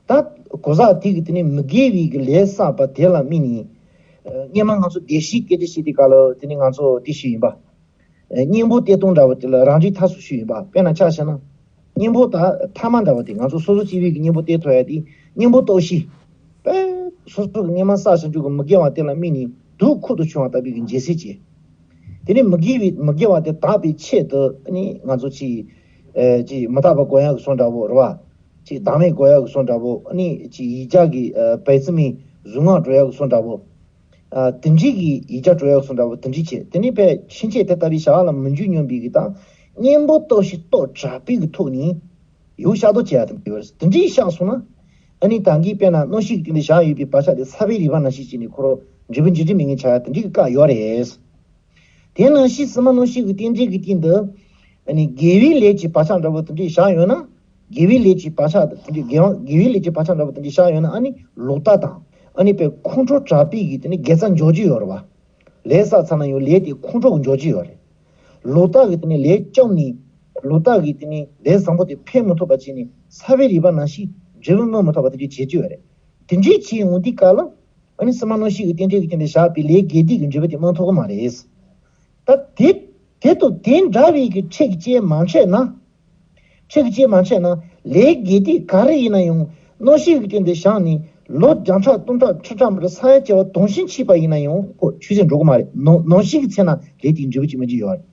ད་གོ་ས་དེ་གི་དེ་ནས་མི་དགེ་བའི་གི་ལས་བསགས་པ་དེ་ལ་དམིགས་ནས། ཨ། སྔོན་མ་ང་ཚོ་བདེ་གཤེགས་སྐད་ཆ་བཤད་དུས་སྐབས་ལ་དེ་ནས་ང་ཚོ་དེ་ཞུས་ཡིན་པ། ཨ། གཉེན་པོ་གཏེར་སྟོན་འདྲ་བོ་དེ་ལ་རང་རིག་མཐའ་སུ་ཞུས་ཡིན་པ། དཔེར་ན་ཆ་བཞག་ན། གཉེན་པོ་ད་ཐ་མ་འདྲ་བོ་དེ། ང་ཚོ་སོ་སོ་སྐྱེ་བོའི་གི་གཉེན་པོ་གཏེར་ཐོན་ཡ་དེ། གཉེན་པོ་སྟོབས་བཞི། དཔེ། སོ་སོ་གི་སྔོན་མ་བསགས་བྱུང་རྒྱུ་གི་མི་དགེ་བ་དེ་ལ་དམིགས་ནས་སྡུག་ཁུར་དུ་ཆུང་བ་ལྟ་བུའི་གི་འཇལ་སྲིད་ཅིག་དེ་ནས་མི་དགེ་བའི། མི་དགེ་བ་དེ་དག་པའི་ཆེད་དུ་ཨ་ནི་ང་ཚོ་ཅིག་ཨ། ཅིག་མི་རྟག་པ་གོན་ཡག་གི་བཟོ་འདྲ་བོ་རེད་བ། ཅིག་བདག་མེད་གོན་ཡག་གི་བཟོ་འདྲ་བོ། ཨ་ནི་ཅིག་ཡིག་བརྒྱ་གི། ཨ། བལ་རྩི་མའི་ གཟུངས་སྔགས་འགྲོ་ཡག་གི་བཟོ་འདྲ་བོ། ཨ་དེ་འདྲའི་གི་ཡིག་བརྒྱ་འགྲོ་ཡག་བཟོ་འདྲ་བོ་དེ་འདྲའི་བྱས། དེ་ནས་ཕར་ཕྱིན་ཆད་དེ་ལྟ་བུའི་བྱ་བ་ལ་མི་འཇུག་སྙམ་པའི་གི་དང་། གཉེན་པོ་སྟོབས་ཤིག་སྟོབས་དྲག་པོའི་གི་ཐོག་ནས་ཡོ་བཤགས་ཏོ་བྱེད་ཡ་དེ་འདྲ་ཡོད་རེད། དེ་འདྲའི་བཤགས་སོང་ན། ཨ་ནི་ད་གིན་དཔེར་ན་གནོད་ཤིག་གི་སྟེང་དུ་བཞག་ཡོད་པའི་བག་ཆགས་དེ་ཚ་བའི་རིག་པ་ནང་བཞིན་བྱས་ནས་ཁོ་རང་འབྲས་བུ་འབྱིན་འབྲིང་མི་ངན་ཆགས་ཡ་དེ་འདྲའི་གི་བཀག་ཡོད་རེད། དེ་ནང་བཞིན་སྲིད་མ་གནོད་ཤིག་གི་རྟེན་འབྲེལ་གྱི་སྟེང་དུ། ཨ་ནི་དགེ་བའི་ལས་ཀྱི་བག་ཆགས་འདྲ་བོ་དེ་འདྲ་བཞག་ཡོད་ན། དགེ་བའི་ལས་ཀྱི་བག་ཆགས་དེ་འདྲ་དགེ་བ་དགེ་བའི་ལས་ཀྱི་བག་ཆགས་འདྲ་བོ་དེ་འདྲ་བཞག་ཡོད་ན། ཨ་ནི་ལོག་ལྟ་དང་། ཨ་ནི་དཔེ་ཁོང་ཁྲོ་དྲག་པོའི་གི་དེ་ནི་དགེ་རྩ་འཇོག་རྒྱུ་ཡོད་རེད་བ། ལས་བསགས་ཚར་ན་ཡང་ལས་དེ་ཁོང་ཁྲོ་གི་འཇོག་རྒྱུ་ཡོད་རེད། ལོག་ལྟ་གི་དེ་ནི་ལས་བཅོམ་ནས། ལོག་ལྟ་གི་དེ་ནི་ལས་བཟང་པོ་དེ་འཕེན་མི་ཐུབ་པ་བྱས་ནས་ཚ་བའི་རིག་པ་ནང་བཞིན་འབྲས་བུ་སྨིན་མི་ཐུབ་པ་དེ་འདྲ་བྱེད་རྒྱུ་ཡོད་རེད། དེ་འདྲའི་བྱས་ཡོང་དུས་སྐབས་ལ། ཨ་ནི་སྲིད་མ་གནོད་ཤིག་གི་རྟེན་འབྲེལ་གྱི་རྐྱེན་པས་བཞག་པའི་ལས་དགེ་སྡིག་གི་འབྲས་བུ་དེ་སྨིན་ཐུབ་ཀྱི་མ་རེད། ད་དེ་དེ་དང་དེ་འདྲ་བའི་གི་ཁྲིགས་བཅད་མ་ཆད་ན། ཁྲིགས་བཅད་མ་ཆད་ན་ལས་དགེ་སྡིག་ག་རེ་ཡིན་ན་ཡང་གནོད་ཤིག་གི་རྐྱེན་པས་བཞག་ནས་ལོ་བརྒྱ་ཕྲག་སྟོང་ཕྲག་ཁྲི་ཕྲག་མར་ས་ཡ་བྱེ་བ་དུང་ཕྱུར་ཕྱིན་པ་ཡིན་ན་ཡང་ཁོ་ཆུད་ཟོས་འགྲོ་གི་མ་རེད། ནང་ནང་བཞིན་གྱི་ཚེ་ན་ལས་དེའི་འབྲས་བུ་ཅིག་སྨིན་གྱི་ཡོད་རེད།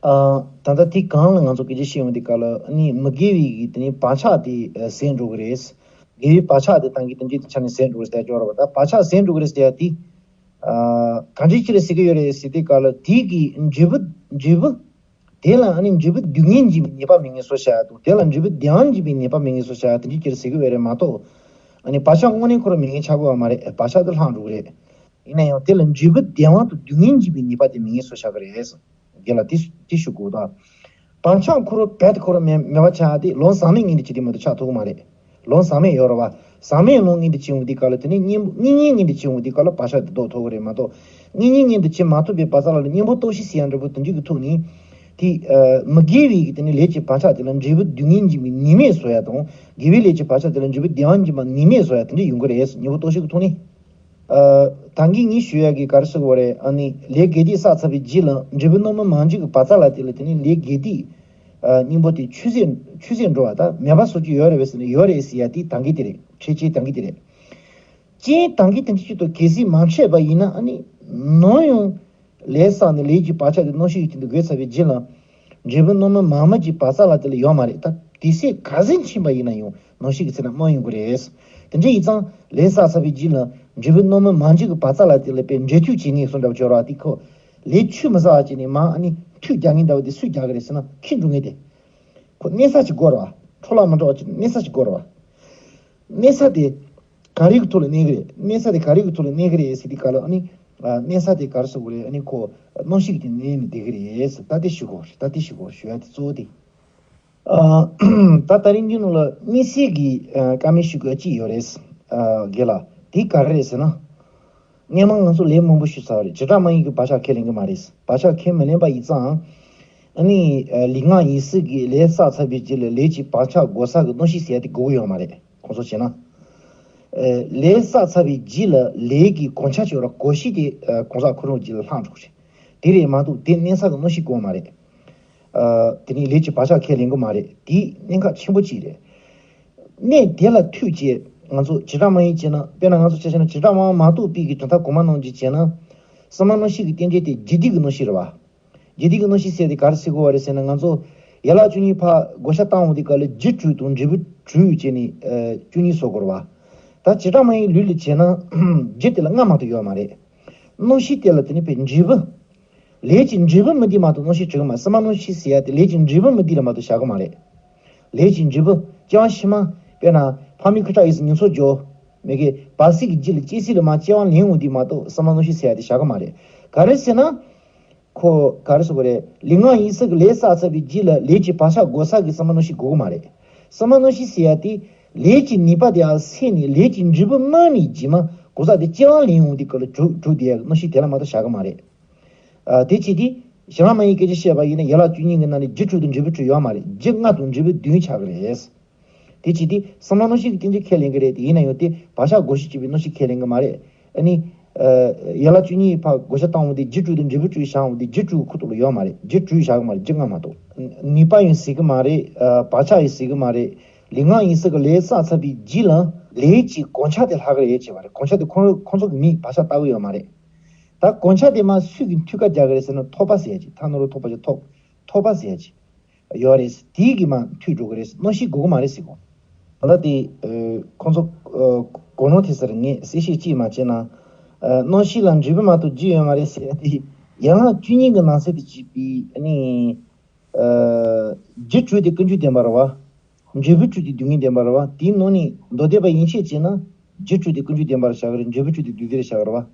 ཨ། ད་ལྟ་དེ་གང་ལ་ང་ཚོ་སྐད་ཆ་བཤད་ཡོང་དུས་སྐབས་ལ་ཨ་ནི་མི་དགེ་བའི་གི་དེ་ནི་བག་ཆགས་དེ་ཟད་འགྲོ་གི་རེད། དགེ་བའི་བག་ཆགས་དེ་ད་གིན་དེ་འདྲའི་ཆ་ནས་ཟད་འགྲོ་གི་རེད་ཟེར་ཡ་ཅིག་ཡོད་རེད་བ། ད་བག་ཆགས་ཟད་འགྲོ་གི་རེད་ཟེར་ཡ་དེ། ཨ། གང་འདྲ་ཅིག་ལ་ཟེར་གི་ཡོད་རེད་ཟེར་དུས་སྐབས་ལ་དེ་གི་འབྲས་བུ་འབྲས་བུ། དེ་ལ་ཨ་ནི་འབྲས་བུ་སྡུག་བསྔལ་འབྱིན་པའི་ཉེས་པ་མེད་ངེས་སོ་ཞེས་དང་། དེ་ལ་འབྲས་བུ་བདེ་བ་འབྱིན་པའི་ཉེས་པ་མེད་ངེས་སོ་ཞེས་དེ་འདྲ་ཅིག་ལ་ཟེར་གི་ཡོད་རེད་མ་གཏོགས། ཨ་ནི་བག་ཆགས་དངོས་གནས་ཁོ་རང་མེད་ངེས་ཆགས་ཀྱི་ཡོད་མ་རེད། བག་ཆགས་དེ་ལྷག་འགྲོ་གི་རེད། ཡིན་ན་ཡང་དེ་ལ་འབྲས་བུ་བདེ་བ་དང་སྡུག་བསྔལ་འབྱིན་པའི་ཉེས་པ་དེ་མེད་ངེས་སོ་ཞེས་གི་རེད། རྒན་ལགས་དེ་དེ་ཞུ་དགོས་དང་། བག་ཆགས་ཁོ་རང་རྦད་དེ་ཁོ་རང་མེད་མེད་པ་ཆགས་ཏེ་ལམ་ཟག་མེད་ངན་དུ་བྱེད་དེ་མ་གཏོགས་ཆགས་ཐུབ་ཀྱི་མ་རེད། ལམ་ཟག་མེད་ཡོད་རེད་བ། ཟག་མེད་ལམ་ངན་དུ་བྱེད་འོང་དུས་སྐབས་ལ་དེ་ནི་གཉེན་གཉེན་ཉེ་ངན་དུ་བྱེད་འོང་དུས་སྐབས་ལ་བག་ཆགས་དེ་ལྡོག་ཐུབ་ཀྱི་རེད་མ་གཏོགས། གཉེན་ཉེ་ངན་དུ་བྱེད་མ་ཐུབ་པའི་བར་ཐག་ལ་གཉེན་པོ་སྟོབས་ཤིག་ཟེར་ཡ་འདྲ་པོ་དེ་འདྲ་གི་ཐོག་ནས། དེ་ཨ་མི་དགེ་བའི་གི་དེ་ནི་ལས་ཀྱི་བག་ཆགས་དེ་ལ་འབྲས་བུ་སྡུག་བསྔལ་འབྱིན་པའི་ཉེས་དམིགས་བཟོ་ཡ་དང་། དགེ་བའི་ལས་ཀྱི་བག་ཆགས་དེ་ལ་འབྲས་བུ་བདེ་བ་འབྱིན་པ་ཉེས་དམིགས་བཟོ་ཡ་དེ་འདྲ་ཡོང་གི་རེད། གཉེན་པོ་སྟོབས་ཤིག་གི་ཐོག་ནས། ཨ། ད་གིན་ངས་ཞུ་ཡ་གི་ག་རེ་ཟེར་དགོས་རེད། ཨ་ནི་ལས་དགེ་སྡིག་བསགས་ཚར་བའི་རྗེས་ལ་འབྲས་བུ་རྣམ་སྨིན་མ་འཇུག་གི་བར་མཚམས་ལ་དེ་ལ་དེ་ནི་ལས་དགེ་སྡིག་ཨ། གཉེན་པོ་དེ་ཆུད་ཟོས་ཆུད་ཟོས་འགྲོ་བ་དང་མེད་པ་བཟོ་རྒྱུ་ཡོད་རེད་པས་ཟེར་ན་ཡོད་རེད་ཟེར་ཡ་དེ་ད་གིན་དེ་རེད། འཕྲལ་ཆེར་ད་གིན་དེ་རེད། རྐྱེན་ད་གིན་དེ་འདྲ་ཅིག་ཏུ་གལ་སྲིད་མ་འཕྲད་པ་ཡིན་ན་ཨ་ནི་ནམ་ཡང་ལས་བསགས་ནས་ལས་ཀྱི་བག་ཆགས་དེ་རྣམ་ཤེས་ཀྱི་སྟེང་དུ་འགོས་ཚར་བའི་རྗེས་ལ། འབྲས་བུ་རྣམ་སྨིན་མ་འཇུག་གི་བར་མཚམས་ལ་དེ་ལ་ཡོད་མ་རེད། ད་དེ་ཚེ་ག་ཚོད་ཕྱིན་པ་ཡིན་ན་ཡང་རྣམ་ཤེས་ཀྱི་ཚེ་ན་སྨིན་ཡོང་གི་རེད། དེ་འདྲ་ཡིན་ཙང་ལས་བསགས་ཚར་བའི་རྗེས་ལ་འབྲས་བུ་རྣམ་སྨིན་མ་འཇུག་གི་བར་མཚམས་ལ་དེ་ལ་དཔེ་འབྲས་མཐུད་བྱེད་ནས་གསུངས་འདྲ་བ་ཅིག་ཡོད་རེད་བ། དེ་ཁོ་ལས་ཆུད་མི་ཟ་བ་བྱས་ནས་མར་ཨ་ནི་མཐུད་རྒྱག་མཁན་འདྲ་བ་དེ་སུས་རྒྱག་གི་རེད་ཟེར་ན་ཁྱི་འབྲུ་ངན་དེ། ཁོ་གནས་ས་ཅིག་དགོས་རེད་བ། འཕྲོ་བརླག་མི་འགྲོ་བ་ཅིག་གནས་ས་ཅིག་དགོས་རེད་བ། གནས་ས་དེ་ག་རེ་གི་ཐོག་ལ་གནས་ཀྱི་རེད། གནས་ས་དེ་ག་རེ་གི་ཐོག་ལ་གནས་ཀྱི་རེད་ཟེར་དུས་སྐབས་ལ་ཨ་ནི། ཨ། གནས་ས་དེ་ག་རེ་ཟེར་དགོས་རེད། ཨ་ནི་ཁོ་རྣམ་ཤེས་ཀྱི་སྟེང་གནས་ནས་བསྡད་ཀྱི་རེད་ཟེར། ད་དེ་ཞུ་དགོས་རེད། ད་དེ་ཞུ་དགོས་རེད། ཞུ་ཡ་དེ་གཙོ་བོ་དེ། ཨ། ད་ད་རིང་གི་ནང་ལ་དམིགས་བསལ་གྱི་ཨ་བཀའ་མོལ་ཞུ་དགོས་ཅིག་ཡོད་རེད། ཨ། རྒན་ལགས་དེ་ག་རེ་རེད་ཟེར་ན། སྔོན་མ་ང་ཚོ་ལས་མང་པོ་ཞུས་ཚར་བ་རེད། བྱེ་བྲག་སྨྲ་བའི་གི་བག་ཆགས་ཁས་ལེན་གི་མ་རེད། བག་ཆགས་ཁས་མི་ལེན་པ་ཡིན་ཙང་། ཨ་ནི་ལུས་ངག་ཡིད་གསུམ་གྱི་ལས་བསགས་ཚར་བའི་རྗེས་ལ་ལས་ཀྱི་བག་ཆགས་འགོག་ས་གི་རྣམ་ཤེས་ཟེར་ཡ་དེ་དགོས་ཀྱི་ཡོད་མ་རེད། ཁོང་ཚོ་བྱས་ན། ཨ། ལས་བསགས་ཚར་བའི་རྗེས་ལ་ལས་ཀྱི་གོ་ཆ་ཅིག་ཡོད་རེད། གོ་ཤེས་དེ་ཨ་གང་ཟག་ཁོ་རང་རྗེས་ལ་ལྷག་འགྲོ་གི་རེད། དེ་རེད་མ་གཏོགས་དེ་གནས་ས་གི་རྣམ་ཤེས་དགོས་མ་རེད། ཨ། དེ་ནི་ལས་ཀྱི་བག་ཆགས་ཁས་ལེན་གི་མ་རེད། དེ་གནད་འགག་ཆེན་པོ་གཅིག་རེད། གནད་དེ་ལ་མཐུད་བྱས་ང་ཚོ་བྱེ་བྲག་སྨྲ་བའི་བྱས་ན། དཔེར་ན་ང་ཚོ་ཆ་བཞག་ན་བྱེ་བྲག་སྨྲ་བ་མ་གཏོགས་པའི་གི་གྲུབ་མཐའ་གོང་མ་རྣམས་ཀྱིས་བྱས་ན། སྲིད་མ་རྣམ་ཤེས་ཀྱི་རྟེན་འབྲེལ་དེ་དགེ་སྡིག་གི་རྣམ་ཤེས་རེད་བ། དགེ་སྡིག་གི་རྣམ་ཤེས་ཟེར་དེ་ག་རེ་ཟེར་དགོས་བ་རེད་ཟེར་ན། ང་ཚོ་ཡན་ལག་བཅུ་གཉིས་ཕར་བགོ་བཤའ་བཏང་འོང་དུས་སྐབས་ལ་རྒྱུ་དྲུག་དང་འབྲས་བུ་དྲུག་བྱས་ནས་ཨ་བཅུ་གཉིས་བཟོ་དགོས་རེད་བ། ད་བྱེ་བྲག་སྨྲ་བའི་ལུགས་ལ་བྱས་ན་རྒྱུ་དེ་ལ་ལྔ་མ་གཏོགས་ཡོད་མ་རེད། རྣམ་ཤེས་དེ་ལ་དེ་ནི་དཔེ་འབྲས་བུ། ལས་ཀྱི་འབྲས་བུ་སྨིན་དུས་མ་གཏོགས་རྣམ་ཤེས་གྲུབ་ཀྱི་མ་རེད། སྲིད་མ་རྣམ་ཤེས་ཟེར་ཡ་དེ་ལས་ཀྱི་འབྲས་བུ་སྨིན་དུས་ལ་མ་གཏོགས་བཞག་གི་མ་རེད། ལས་ཀྱི་འབྲས་བུ་སྐྱེ་བ་ཕྱི་མ། དཔེར་ན་ཕ་མའི་ཁུ་ཁྲག་ཡིད་བཞིན་ཉམས་སུ་འགྱུར། མི་དགེ་བར་སྲིད་ཀྱི་རྒྱུད་ལ་སྐྱེ་སྲིད་ལ་མར་སྐྱེ་བ་ལེན་འོང་དུས་མ་གཏོགས་སྲིད་མ་རྣམ་ཤེས་ཟེར་ཡ་དེ་བཞག་གི་མ་རེད། ག་རེ་ཟེར་ན། ཁོ་ག་རེ་ཟེར་དགོས་རེད། ལུས་ངག་ཡིད་གསུམ་གྱི་ལས་བསགས་ཚར་བའི་རྗེས་ལ་ལས་ཀྱི་བག་ཆགས་འགོག་ས་གི་སྲིད་མ་རྣམ་ཤེས་དགོས་ཀྱི་མ་རེད། སྲིད་མ་རྣམ་ཤེས་ཟེར་ཡ་དེ་ལས་ཀྱི་ནུས་པ་དེ་ཡར་སད་ནས་ལས་ཀྱི་འབྲས་བུ་སྨིན་ནས་རྗེས་མ་གང་ཟག་དེ་སྐྱེ་བ་ལེན་འོང་དུས་སྐབས་ལ་གྲུབ་གྲུབ་བསྡད་ཡ་གི་རྣམ་ཤེས་དེ་ལ་མ་གཏོགས་བཞག་གི་མ་རེད། ཨ། དེ་བྱས་ཏེ། བྱེ་བྲག་སྨྲ་བའི་སྐད་ཆ་བཤད་པ་ཡིན་ན་ཡན་ལག་བཅུ་གཉིས་ཀྱི་ནང་ནས་རྒྱུ་དྲུག་དང་འབྲས་བུ་དྲུག་ཡོད་མ་རེད། རྒྱུ་ལྔ་དང་འབྲས་བུ་བདུན་ཆགས་ཀྱི་རེད། དེ་བྱས་ཏེ་སྲིད་མ་རྣམ་ཤེས་ཀྱི་རྟེན་འབྲེལ་ཁས་ལེན་གྱི་རེད་དེ། ཡིན་ན་ཡང་དེ་བག་ཆགས་འགོག་ཤེས་བྱེད་པའི་རྣམ་ཤེས་ཁས་ལེན་གྱི་མ་རེད། ཨ་ནི། ཨ། ཡན་ལག་བཅུ་གཉིས་ཕར་བགོ་བཤའ་བཏང་འོང་དུས་རྒྱུ་དྲུག་དང་འབྲས་བུ་དྲུག་བཞག་འོང་དུས་རྒྱུ་དྲུག་ཁོ་ཐོག་ལ་ཡོད་མ་རེད། རྒྱུ་དྲུག་བཞག་གི་མ་རེད། རྒྱུ་ལྔ་མ་གཏོགས། ནུས་པ་ཡང་ཟད་ཀྱི་མ་རེད། ཨ། བག་ཆགས་ཡང་ཟད་ཀྱི་མ་རེད། ལུས་ངག་ཡིད་གསུམ་གྱི་ལས་བསགས་ཚར་བའི་རྗེས་ལ་ལས་ཀྱི་གོ་ཆ་དེ་ལྷག་གི་རེད་བྱས་པ་རེད། གོ་ཆ་དེ་ཁོ་ཁོ་ཚོ་གི་མིག་བག་ཆགས་ལྟ་གི་ཡོད་མ་རེད། ད་གོ་ཆ་དེ་མར་སུས་ཀྱིས་མཐུད་ཀ་རྒྱག་གི་རེད་ཟེར་ན་ཐོབ་པ་ཟེར་ཡ་ཅིག་ཐ་ན་རུ་ཐོབ་པ་ཅིག་ཐོབ། ཐོབ་པ་ཟེར་ཡ་ཅིག་ཡོད་རེད། དེའི་གིས་མར་མཐུད་འགྲོ་གི་རེད། རྣམ་ཤེས་དགོས་ཀྱི་མ་རེད་ཟེར་གོ། ད་ལྟ་དེ་ཨ་ཁོང་ཚོ་ཨ་གོ་ནོར་ཐེབས་ས་རེད། ངས་གསལ་བཤད་ཅིག་མ་བྱས་ན། ཨ་རྣམ་ཤེས་ལ་འབྲས་བུ་མ་གཏོགས་རྒྱུ་ཡོད་མ་རེད་ཟེར་ཡ་དེ། ཡན་ལག་བཅུ་གཉིས་ཀྱི་ནང་གསེས་དེ་བྱས་པའི་ཨ་ནི་ཨ་རྒྱུ་གྲུབ་དེ་ཀུན་འབྱུང་བདེན་པ་རེད་བ། འབྲས་བུ་གྲུབ་དེ་སྡུག་བསྔལ་བདེན་པ་རེད་བ། དེའི་ནང་ནས་མདོ་སྡེ་པ་ཡན་ཆད་བྱས་ན། རྒྱུ་གྲུབ་དེ་ཀུན་འབྱུང་བདེན་པར་བཞག་གི་རེད། འབྲས་བུ་གྲུབ་དེ་སྡུག་བདེར་བཞག་གི་རེད་བ།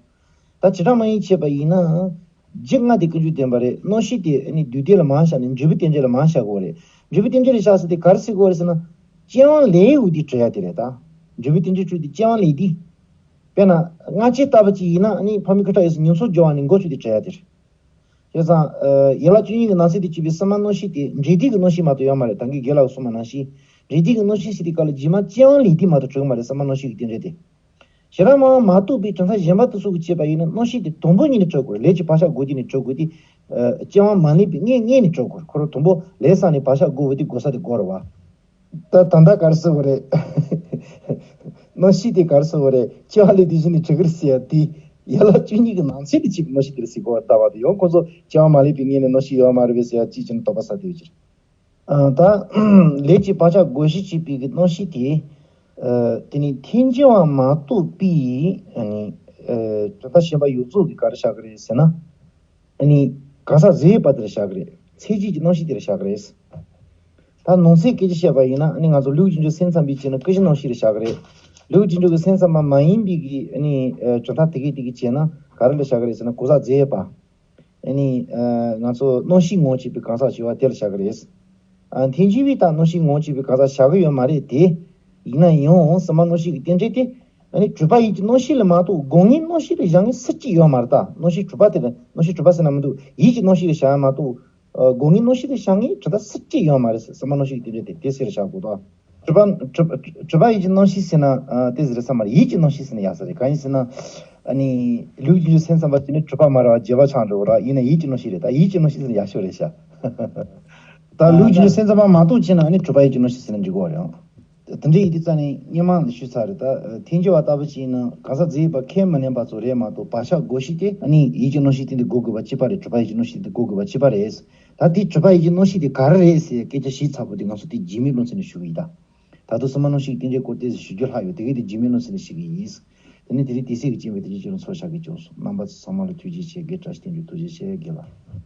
ད་བྱེ་བྲག་སྨྲ་བའི་ཆོས་པ་ཡིན་ན། རྒྱུ་ལྔ་དེ་ཀུན་འབྱུང་བདེན་པ་རེད། རྣམ་ཤེས་དེ་ཨ་ནི་སྡུག་བདེ་ལ་མར་བཞག་ནས་འབྲས་བུ་རྟེན་འབྲེལ་ལ་མར་བཞག་དགོས་རེད། འབྲས་བུ་རྟེན་འབྲེལ་ལ་བཞག་ཟེར་དེ་ག་རེ་ཟེར་དགོས་རེད་ཟེར་ན། སྐྱེ་བ་ལས་འོག་དེ་གྲུབ་ཡ་དེ་རེད་ད། འབྲས་བུ་རྟེན་འབྲེལ་གྲུབ་དེ་སྐྱེ་བ་ལས་དེ། དཔེར་ན་སྔ་ཕྱི་ལྟ་བུ་ཅིག་ཡིན་ན་ཨ་ནི་ཕ་མའི་སྐུ་ཁྲག་ཡོད་ས་མྱོང་ཚོར་སྦྱོར་བ་ནས་འགོ་ཚུགས་དེ་གྲུབ་ཡ་དེ་རེད། བྱས་ཙང་ཨ་ཡན་ལག་བཅུ་གཉིས་ཀྱི་ནང་གསེས་དེ་བྱས་པའི་སྲིད་མ་རྣམ་ཤེས་དེ་འབྲས་རྟེན་གྱི་རྣམ་ཤེས་མ་གཏོགས་ཡོད་མ་རེད། ད་གིན་རྒན་ལགས་གསུངས་པ་ནང་བཞིན། འབྲས་རྟེན་གྱི་རྣམ་ཤེས་ཟེར་དེ་ག་ལ་རྗེས་མ་སྐྱེ་བ་ལས་དེ་མ་གཏོགས་གྲུབ་མ་རེད། སྲིད་མ་རྣམ་ཤེས་ཀྱི་རྟེན་འབྲེལ་དེ། བྱེ་བྲག་སྨྲ་བ་མ་གཏོགས་པའི་གྲུབ་མཐའ་གཞན་པ་དེ་ཚོ་གིས་བྱས་པ་ཡིན་ན་རྣམ་ཤེས་དེ་དང་པོ་ཉིད་ནས་གྲུབ་དགོས་རེད། ལས་ཀྱི་བག་ཆགས་བསྒོ་དུས་ནས་གྲུབ་དགོས་ཏེ། ཨ་སྐྱེ་བ་མ་ལེན་པའི་སྔོན་སྔོན་ནས་གྲུབ་དགོས་རེད། ཁོ་རང་དང་པོ་ལས་བསགས་ནས་བག་ཆགས་བསྒོ་བ་དེ་བསྒོ་ས་དེ་དགོས་རེད་བ། ད་ད་ལྟ་ག་རེ་ཟེར་དགོས་རེད། རྣམ་ཤེས་དེ་ག་རེ་ཟེར་དགོས་རེད། སྐྱེ་བ་ལས་དེ་བཞིན་ནས་གྲུབ་ཀྱི་རེད་ཟེར་ཡ་དེ། ཡན་ལག་བཅུ་གཉིས་ཀྱི་ནང་ཚན་དུ་གཅིག་གི་རྣམ་ཤེས་དེ་རེད་ཟེར་དགོས་པ་ལྟ་བ་དེ་ཡང་ཁོ་ཚོ་སྐྱེ་བ་མ་ལེན་པའི་སྔོན་ནས་རྣམ་ཤེས་ཡོད་མ་རེད་པས་ཟེར་ཡ་གཅིག་བྱས་ནས་དོགས་པ་ཟ་བསྡད་ཡོད་ཀྱི་རེད། ཨ་ད་ལས་ཀྱི་བག་ཆགས་བསྒོ་གཞི་བྱས་པའི་གི་རྣམ་ཤེས་དེ། ཨ་དེ་ནི་ཐལ་འགྱུར་བ་མ་གཏོགས་པའི་ཨ་ནི་ཨ་གྲུབ་མཐའ་གཞན་པ་ཡོངས་རྫོགས་ཀྱི་ག་རེ་བཞག་གི་རེད་ཟེར་ན། ཨ་ནི་གང་ཟག་རྫས་ཡོད་པ་དེ་ལ་བཞག་གི་རེད། མཚན་གཞི་གི་རྣམ་ཤེས་དེ་ལ་བཞག་གི་རེད། ད་ནང་གསེས་སྐད་ཆ་བཤད་པ་ཡིན་ན་ཨ་ནི་ང་ཚོ་ལུས་རྒྱུ་འབྲས་སེམས་ཙམ་པའི་བྱས་ན་ཀུན་གཞི་རྣམ་ཤེས་ལ་བཞག་གི་རེད། ལུས་རྒྱུ་འབྲས་ཀྱི་སེམས་ཙམ་པ་མ་ཡིན་པའི་གི་ཨ་ནི་ཨ་གྲུབ་མཐའ་དེ་གས་དེ་གས་བྱས་ན་ག་རེ་ལ་བཞག་གི་རེད་ཟེར་ན་གང་ཟག་རྫས་ཡོད་པ། ཨ་ནི་ཨ་ང་ཚོ་རྣམ་ཤེས་ངོ་བྱེད་པའི་གང་ཟག་ཞེས་པ་དེ་ལ་བཞག་གི་རེད། ཨ་ཐལ་འགྱུར་བས་ད་རྣམ་ཤེས་ངོ་བྱེད་པའི་གང་ཟག་བཞག་གི་ཡོད་མ་རེད་དེ། ཡིན་ན་ཡང་སྲིད་མ་རྣམ་ཤེས་ཀྱི་རྟེན་འབྲེལ་དེ། ཨ་ནི་གྲུབ་པ་ཡིད་ཀྱི་རྣམ་ཤེས་ལ་མ་གཏོགས་སྒོ་ལྔའི་རྣམ་ཤེས་ལ་བཞག་མཁན་སུ་གཅིག་ཡོད་མ་རེད་ད། རྣམ་ཤེས་གྲུབ་པ་དེ་ལ་རྣམ་ཤེས་གྲུབ་པ་ཟེར་ན་མི་འདུག་ཡིད་ཀྱི་རྣམ་ཤེས་ལ་བཞག་ཡ་མ་གཏོགས། ཨ་སྒོ་ལྔའི་རྣམ་ཤེས་ལ་བཞག་མཁན་གྲུབ་མཐའ་སུ་གཅིག་ཡོད་མ་རེད། སྲིད་མ་རྣམ་ཤེས་ཀྱི་རྟེན་འབྲེལ་དེ་དེ་ཟེར་བཞག་དགོས་ད། གྲུབ་པ་གྲུབ་གྲུབ་པ་ཡིད་ཀྱི་རྣམ་ཤེས་ཟེར་ན་ཨ་དེ་ཟེར་ས་མ་རེད། ཡིད་ཀྱི་རྣམ་ཤེས་ཟེར་ན་ཡག་ས་རེད། གང་ཡིན་ཟེར་ན། ཨ་ནི་ལུས་ཀྱི་སེམས་ཙམ་པ་དེ་ནི་གྲུབ་པ་མ་རེད་བ། བརྗོད་པ་ཆགས་འགྲོ་གི་རེད། ཡིན་ན་ཡིད་ཀྱི་རྣམ་ཤེས་རེད། ད་ཡིད་ཀྱི་རྣམ་ཤེས་ཟེར་ན་ཡག་ཤོས་རེད་ཤག་ད་ལུས་ཀྱི་སེམས་ཙམ་པ་མ་གཏོགས་བྱས་ན་ཨ་ནི་གྲུབ་པ་ཡིད་ཀྱི་རྣམ་ཤེས་ཟེར་ན་འགྲིག་གི་རེད། དེ་འདྲ་ཡིན་དུས་ཙང་ནས་སྔོན་མ་ཞུས་ཚར་རེད། ད་ཐལ་འགྱུར་བ་ལྟ་བུ་ཅིག་ཡིན་ན་གང་ཟག་རྫས་ཡོད་པ་ཁས་མི་ལེན་པ་ཚོ་རེད་མ་གཏོགས་བག་ཆགས་བསྒོ་གཞི་དེ་ཨ་ནི་ཡིད་ཀྱི་རྣམ་ཤེས་དེ་འདི་བསྒོ་དགོས་པ་གཅིག་པ་རེད། གྲུབ་པ་ཡིད་ཀྱི་རྣམ་ཤེས་དེ་འདི་བསྒོ་དགོས་པ་གཅིག་པ་རེད། ད་དེ་གྲུབ་པ་ཡིད་ཀྱི་རྣམ་ཤེས་དེ་ག་རེ་རེད་ཟེར་སྐད་ཆ་ཞིབ་ཚགས་པོ་དེ་ང་ཚོ་དེ་རྗེས་མའི་ལོ་ཚན་ནས་ཞུ་གི་ཡིན་ད། ད་དུང་སྲིད་མ་རྣམ་ཤེས་ཀྱི་རྟེན་འབྲེལ་སྐོར་ཏོག་ཙམ་ཞུ་རྒྱུ་ལྷག་ཡོད། དེ་གས་དེ་རྗེས་མའི་ལོ་ཚན་ནས་ཞུ་གི་ཡིན། དེ་ནས་དེ་རིང་དུས་ཚོད་ཀྱི་རྐྱེན་པས་དེ་རིང་ཁྱེད་རང་ཚོར་ཞག་གི་བྱུང་སོང་། རྣམ་པ་ཚོ་ཚང་མ་ལ་ཐུགས་རྗེ་ཆེ། རྒན་བཀྲ་ཤིས་བསྟན་འཛིན་ཐུགས་རྗེ་ཆེ། རྒན་ལགས།